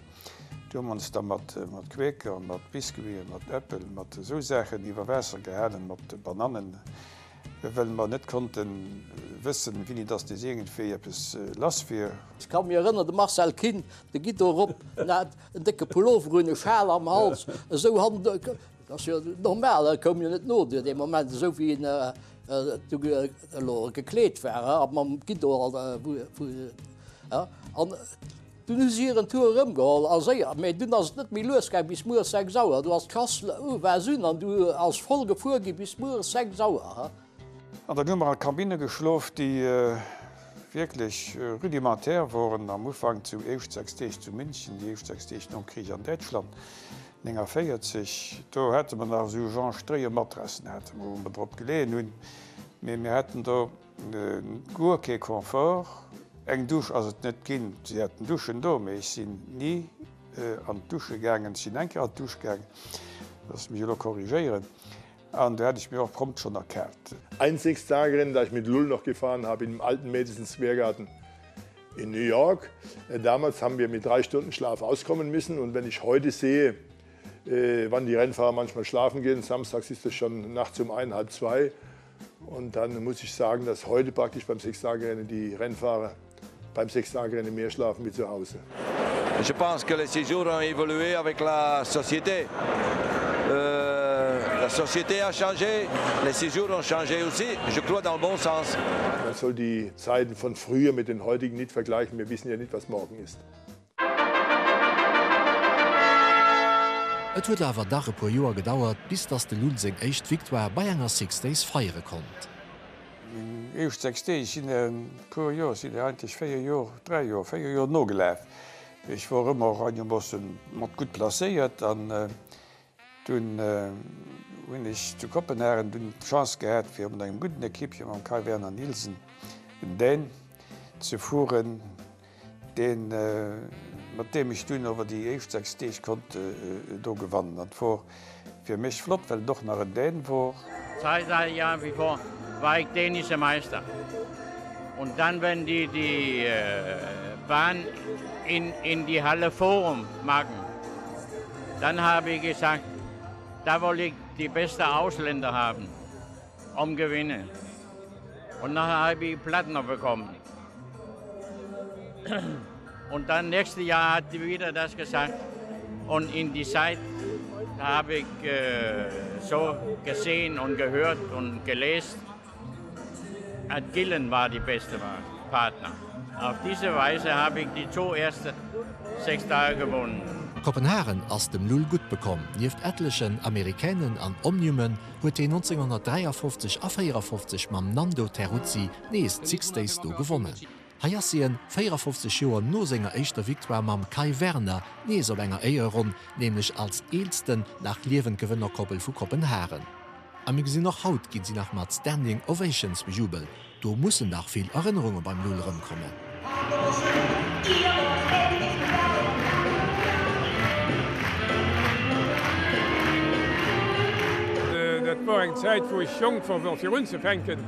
Du hu mer ons da mat Quäker, mat Biscuiten, mat Äppel, mat esou Saachen iwwer Waasser gehalen, mat Banannen, well mer net konnte wëssen, wéini dass nees iergendwéi eppes lass wier. Ech ka mir erënnern, de Marcel Kinn, de Guido erop, en hat en décke Pullover un, e Schal am Hals, esou han, Dat ass jo normal, e koum jo net no duer dee Moment, esou wéi en du elo gekleet war a mam Guido an dunn hu si hiren Tour erëmgeholl a séier, mee dunn ass et net méi lues gaang bis mueres 6 Auer, du ass d'Klass war un an du ass voll gefuer gi bis mueres 6 Auer. An dann hu mer a Kabinne geschlof, déi wierklech rudimentaire woren am Ufank, zu éischt 6 Deeg zu München, déi éischt 6 Deeg nom Krich an Däitschland. 49, do hate mer nach esou Genre stréie Matrassen hate mer, wou mer drop geleeën hunn, mee mir haten do guer kee Confort. Eng Dusch ass et net ginn, si haten Duschen do, mee ech sinn ni an d'Dusche gaangen. Ech sinn eng Kéier an d'Dusch gaangen, loosse mech elo korrigéieren, an do hat ech mir och prompt schonn erkaalt. Ein Sechstagerennen, da ich mit Lull noch gefahren habe im alten Madison Square Garten in New York. Äh, damals haben wir mit drei Stunden Schlaf auskommen müssen und wenn ich heute sehe, äh, wann die Rennfahrer manchmal schlafen gehen, samstags ist es schon nachts um ein, halb zwei und dann muss ich sagen, dass heute praktisch beim Sechstagerennen die Rennfahrer beim Sechstagerennen mehr schlafen wie zu Hause. Je pense que les séjours ont évolué avec la société. Euh, la société a changé, les séjours ont changé aussi, je crois dans le bon sens. Man soll die Zeiten von früher mit den heutigen nicht vergleichen. Wir wissen ja nicht, was morgen ist. Et huet awer dach e puer Joer gedauert, bis datt de Lull seng éischt Victoire bei enger Six Days feiere konnt. Meng éischt 6 Deeg sinn e puer Joer, sinn eigentlech 4 Joer, 3 Joer, 4 Joer nogelaf. Ech wor ëmmer einermoossen mat gutt placéiert an dunn hunn ech zu Kopenhagen dunn d'Chance gehat fir mat engem gudden Equipier, mam Kai Werner Nielsen, en Dän, ze fueren. Deen, mat deem ech dunn ower déi éischt 6 Deeg konnt do gewannen. Dat wor fir mech flott, well et och nach en Dän wor. Zwei, drei Jahre bevor war ich dänischer Meister. Und dann, wenn die die Bahn in, in die Halle Forum machen, dann habe ich gesagt, da woll ich die beste Ausländer haben, um gewinnen. Und nachher habe ich Plattner bekommen. Und dann nächstes Jahr hat die wieder das gesagt. Und in die Zeit habe ich äh, so gesehen und gehört und gelesen, at Gillen war die beste Partner. Auf diese Weise habe ich die zwei erste sechs Tage gewonnen. Kopenhagen ass dem Lull gutt bekomm. Nieft etlechen Americainen an Omniumen huet hien 1953 a 54 mam Nando Terruzzi nees d'Six Days do gewonnen. Hei ass hien 54 Joer no senger éischter Victoire mam Kai Werner nees op enger Éiereronn, nämlech als eelsten nach liewend Gewënnerkoppel vu Kopenhagen. A mir gesinn och haut ginn si nach mat Standing Ovations bejubelt. Do mussen dach vill Erënnerunge beim Lull erëmkommen. Dat wor eng Zäit wou ech jonk wor, fir unzefänken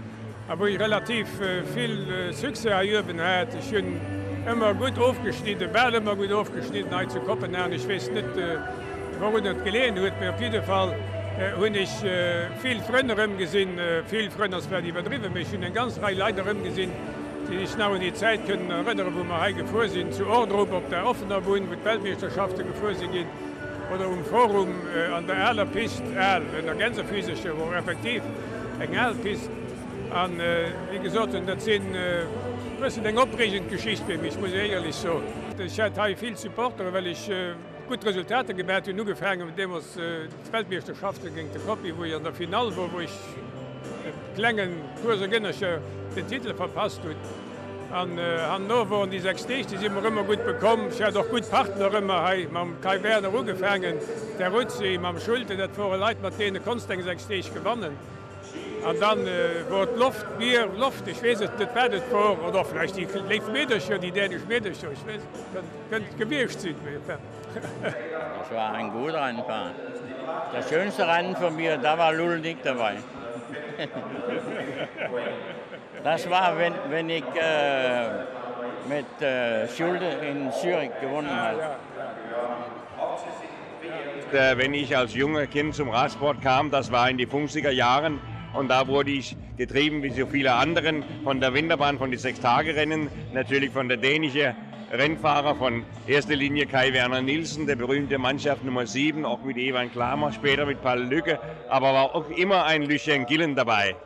a wou ech relativ vill Succès hei uewen hat. Ech hunn ëmmer gutt ofgeschnidden, bal ëmmer gutt ofgeschnidden hei zu Kopenhagen. Ech weess net wourun et geleeën huet, mee op jidde Fall hunn ech vill Frënn erëmgesinn. Vill Frënn ass vläicht iwwerdriwwen, mee ech hunn eng ganz Rei Leit erëmgesinn, déi sech nach un déi Zäit kënnen erënneren, wou mer hei gefuer sinn, zu Ordrup op der offener Bunn, wou d'Weltmeeschterschafte gefuer si ginn, oder um Forum an der aler Pist, al, ënner Gänsefüsercher, wor effektiv eng al Pist. An, wéi gesot, dat sinn e bëssen eng opreegend Geschicht fir mech, muss ech éierlech soen. Ech hat hei vill Supporteren, well ech gutt Resultater gemat hunn, ugefaangen deemools d'Weltmeeschterschaften géint de Coppi, wou ech an der Finall wor, wou ech e klengen puer Segënnercher den Titel verpasst hunn. An hanno woren déi 6 Deeg, déi si mer ëmmer gutt bekomm. Ech hat och gutt Partner ëmmer hei, mam Kai Werner ugefaangen, Terruzzi, mam Schulte, dat wore Leit, mat deene konns de eng 6 Deeg gewannen. An dann wor d'Loft, d'Mier, Loft, ech weess et net, wat et wor, oder och vläicht déi léif Meedercher, déi dänesch Meedercher, ech weess et net, kënnt gewiescht sinn, mee enfin. Das war ein gut Rennfahren. Das schönste Rennen von mir, da war Lull Nick dabei. Das war, wenn, wenn ich äh, mit äh, Schulde in Zürich gewonnen habe. Äh, wenn ich als junge Kind zum Radsport kam, das war in die 50er Jahren und da wurde ich getrieben wie so viele anderen von der Winterbahn von die Sechstagerennen, natürlich von der dänische Rennfahrer von erster Linie Kai Werner Nielsen, der berühmte Mannschaft Nummer 7, auch mit Evan Klamer, später mit Paul Lücke, aber war auch immer ein Lucien Gillen dabei.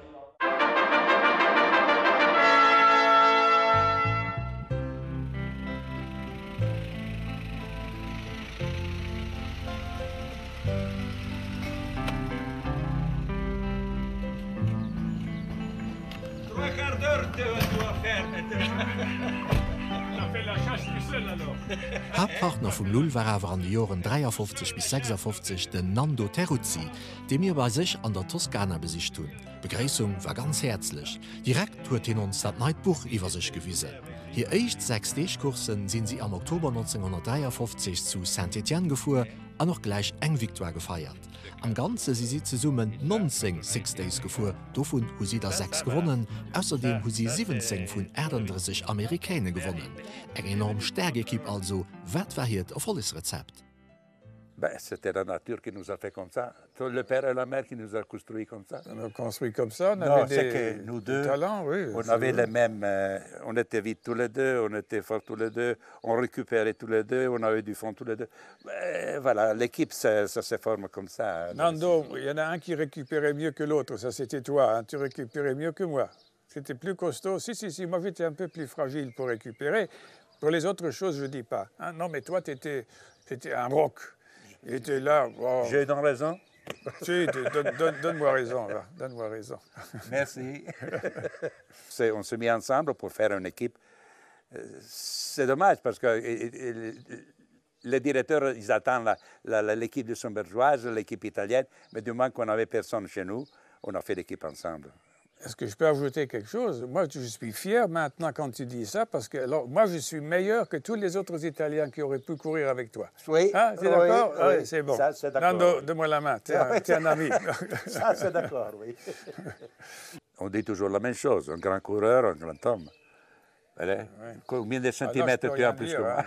Haaptpartner vum Lull war awer an de Joren 53 bis 56 den Nando Terruzzi, dee mir bei sech an der Toskana besicht hunn. D'Begréissung war ganz häerzlech. Direkt huet hien ons dat neit Buch iwwer sech gewisen. Hir éischt Sechs-Deeg-Course sinn si am Oktober 1953 zu Saint-Étienne gefuer an och gläich eng Victoire gefeiert. Am Ganze si si zesummen 19 Six Days gefuer, dovun hu si der 6 gewonnen. Ausserdeem hu si 17 vun 38 Americaine gewonnen. Eng enorm staark Ekipp also. Wat war hiert Erfollegsrezept? Ben, c'était la nature qui nous a fait comme ça. Le père et la mère qui nous a construit comme ça. On a construit comme ça, on non, avait des, que nous deux, des talents, oui. On avait les mêmes, euh, on était vite tous les deux, on était forts tous les deux, on récupérait tous les deux, on avait du fond tous les deux. Ben, voilà, l'équipe, ça, ça se forme comme ça. Nando, il y en a un qui récupérait mieux que l'autre, ça c'était toi, hein, tu récupérais mieux que moi. C'était plus costaud. Si, si, si, moi j'étais un peu plus fragile pour récupérer. Pour les autres choses, je dis pas. Hein, non, mais toi, tu étais, étais un roc. Il était là. Oh. J'ai dans raison. Si, donne, donne, donne-moi raison, donne-moi raison. Merci. on s'est mis ensemble pour faire une équipe. Euh, c'est dommage parce que les directeurs, ils attendent l'équipe de Sombergeoise, l'équipe italienne, mais du moment qu'on n'avait personne chez nous, on a fait l'équipe ensemble. Est-ce que je peux ajouter quelque chose Moi, je suis fier maintenant quand tu dis ça, parce que alors, moi, je suis meilleur que tous les autres Italiens qui auraient pu courir avec toi. Oui. Hein, c'est oui, d'accord oui, oui, c'est bon. Ça, c'est d'accord. Nando, donne-moi la main, tu es, un, es un ami. ça, c'est d'accord, oui. On dit toujours la même chose, un grand coureur, un grand homme. Allez, ouais. Combien de centimètres ah, tu as plus dire, que moi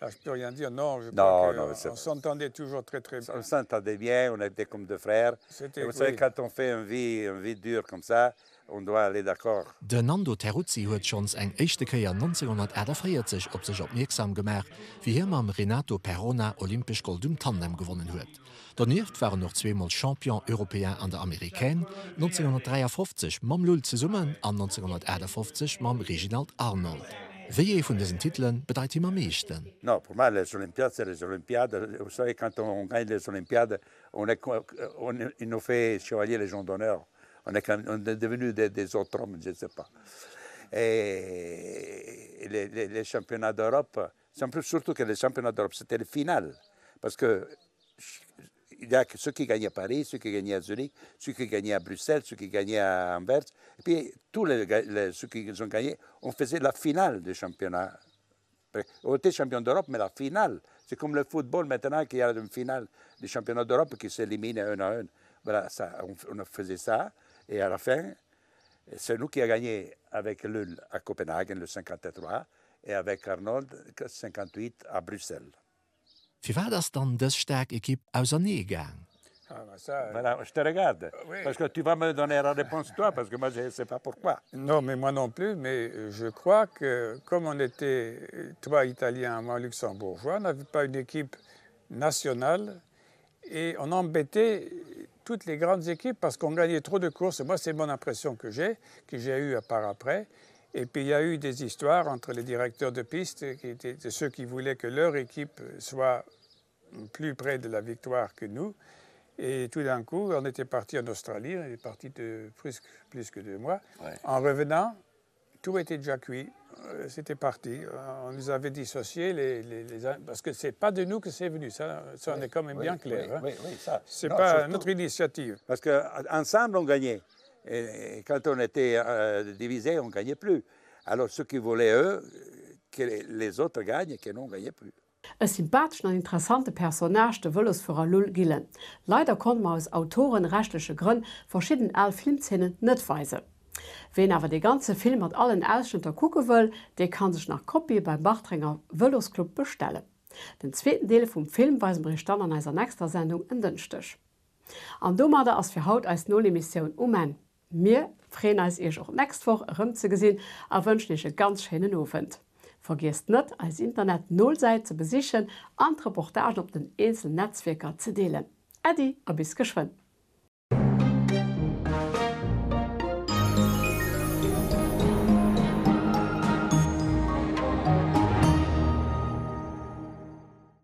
hein, Là, je peux rien dire. Non, je non, crois non, qu'on s'entendait toujours très très bien. On s'entendait bien, on était comme deux frères. Et vous savez, oui. quand on fait une vie, une vie dure comme ça, on doit aller d'accord. Den Nando Terruzzi huet schonns eng éischte Kéier 1948 op sech opmierksam gemaach, wéi hie mam Renato Perona olympesch Gold um Tandem gewonnen huet. Donieft war en och zweemol Champion européen an der Américaine, 1953 mam Lull zesummen an 1958 mam Reginald Arnold. Wéi ee vun dësen Titele bedeit him am meeschten? Non, pour moi les Olympiades, c'est les Olympiades. Vous savez, quand on gagne les Olympiades, on est, on, ils nous fait chevalier Légion d'honneur. On est, on est devenu des, des autres hommes, je ne sais pas. Et les, les, les championnats d'Europe, surtout que les championnats d'Europe, c'était le final. Parce que il y a ceux qui gagnaient à Paris, ceux qui gagnaient à Zurich, ceux qui gagnaient à Bruxelles, ceux qui gagnaient à Anvers. Et puis tous les, les, ceux qui ont gagné, on faisait la finale du championnat. On était champion d'Europe, mais la finale, c'est comme le football maintenant qu'il y a une finale du championnat d'Europe qui s'élimine un à un. Voilà, ça, on, on faisait ça, et à la fin, c'est nous qui a gagné avec Lull à Copenhague le 53 et avec Arnold 58 à Bruxelles. Firwat ass dann dës staark Ekipp ausernee gaang? Voilà, je te regarde oui. parce que tu vas me donner la réponse toi parce que moi je ne sais pas pourquoi. Non mais moi non plus mais je crois que comme on était toi italien moi luxembourgeois on n'avait pas une équipe nationale et on embêtait toutes les grandes équipes parce qu'on gagnait trop de courses moi c'est mon impression que j'ai que j'ai eu à part après et puis il y a eu des histoires entre les directeurs de piste qui étaient ceux qui voulaient que leur équipe soit plus près de la victoire que nous et tout d'un coup on était parti en Australie on est parti de plus, plus que deux mois ouais. en revenant tout était déjà cuit euh, c'était parti on nous avait dissocié les, les, les parce que c'est pas de nous que c'est venu ça, ça oui, on est quand même oui, bien clair oui, oui, oui, ça c'est pas surtout, notre initiative parce que ensemble on gagnait et, et quand on était euh, divisé on gagnait plus alors ceux qui voulaient eux que les autres gagnent et que nous on gagnait plus E sympatheschen an interessante Personnage, de Vëlosfuerer Lull Gillen. Leider konnte mer aus autorenrechtleche Grënn verschidden al Filmzeenen net weisen. Ween awer dee ganze Film mat allen Ausschnëtter kucke wëll, dee kann sech nach Kopië beim Bartrenger Vëlosclub bestellen. Den zweeten Deel vum Film weise mer iech dann an eiser nächster Sendung en Dënschdeg. An domadder ass fir haut eis Nolemissioun um Enn. Mir freeën eis iech och d'nächst Woch erëmzegesinn a wënschen iech e ganz schéinen Owend. Vergiesst net eis Internet Nolsäit ze besichen an d'Reportagen op den eenzelen Netzwierker ze deelen. Äddi a bis geschwënn.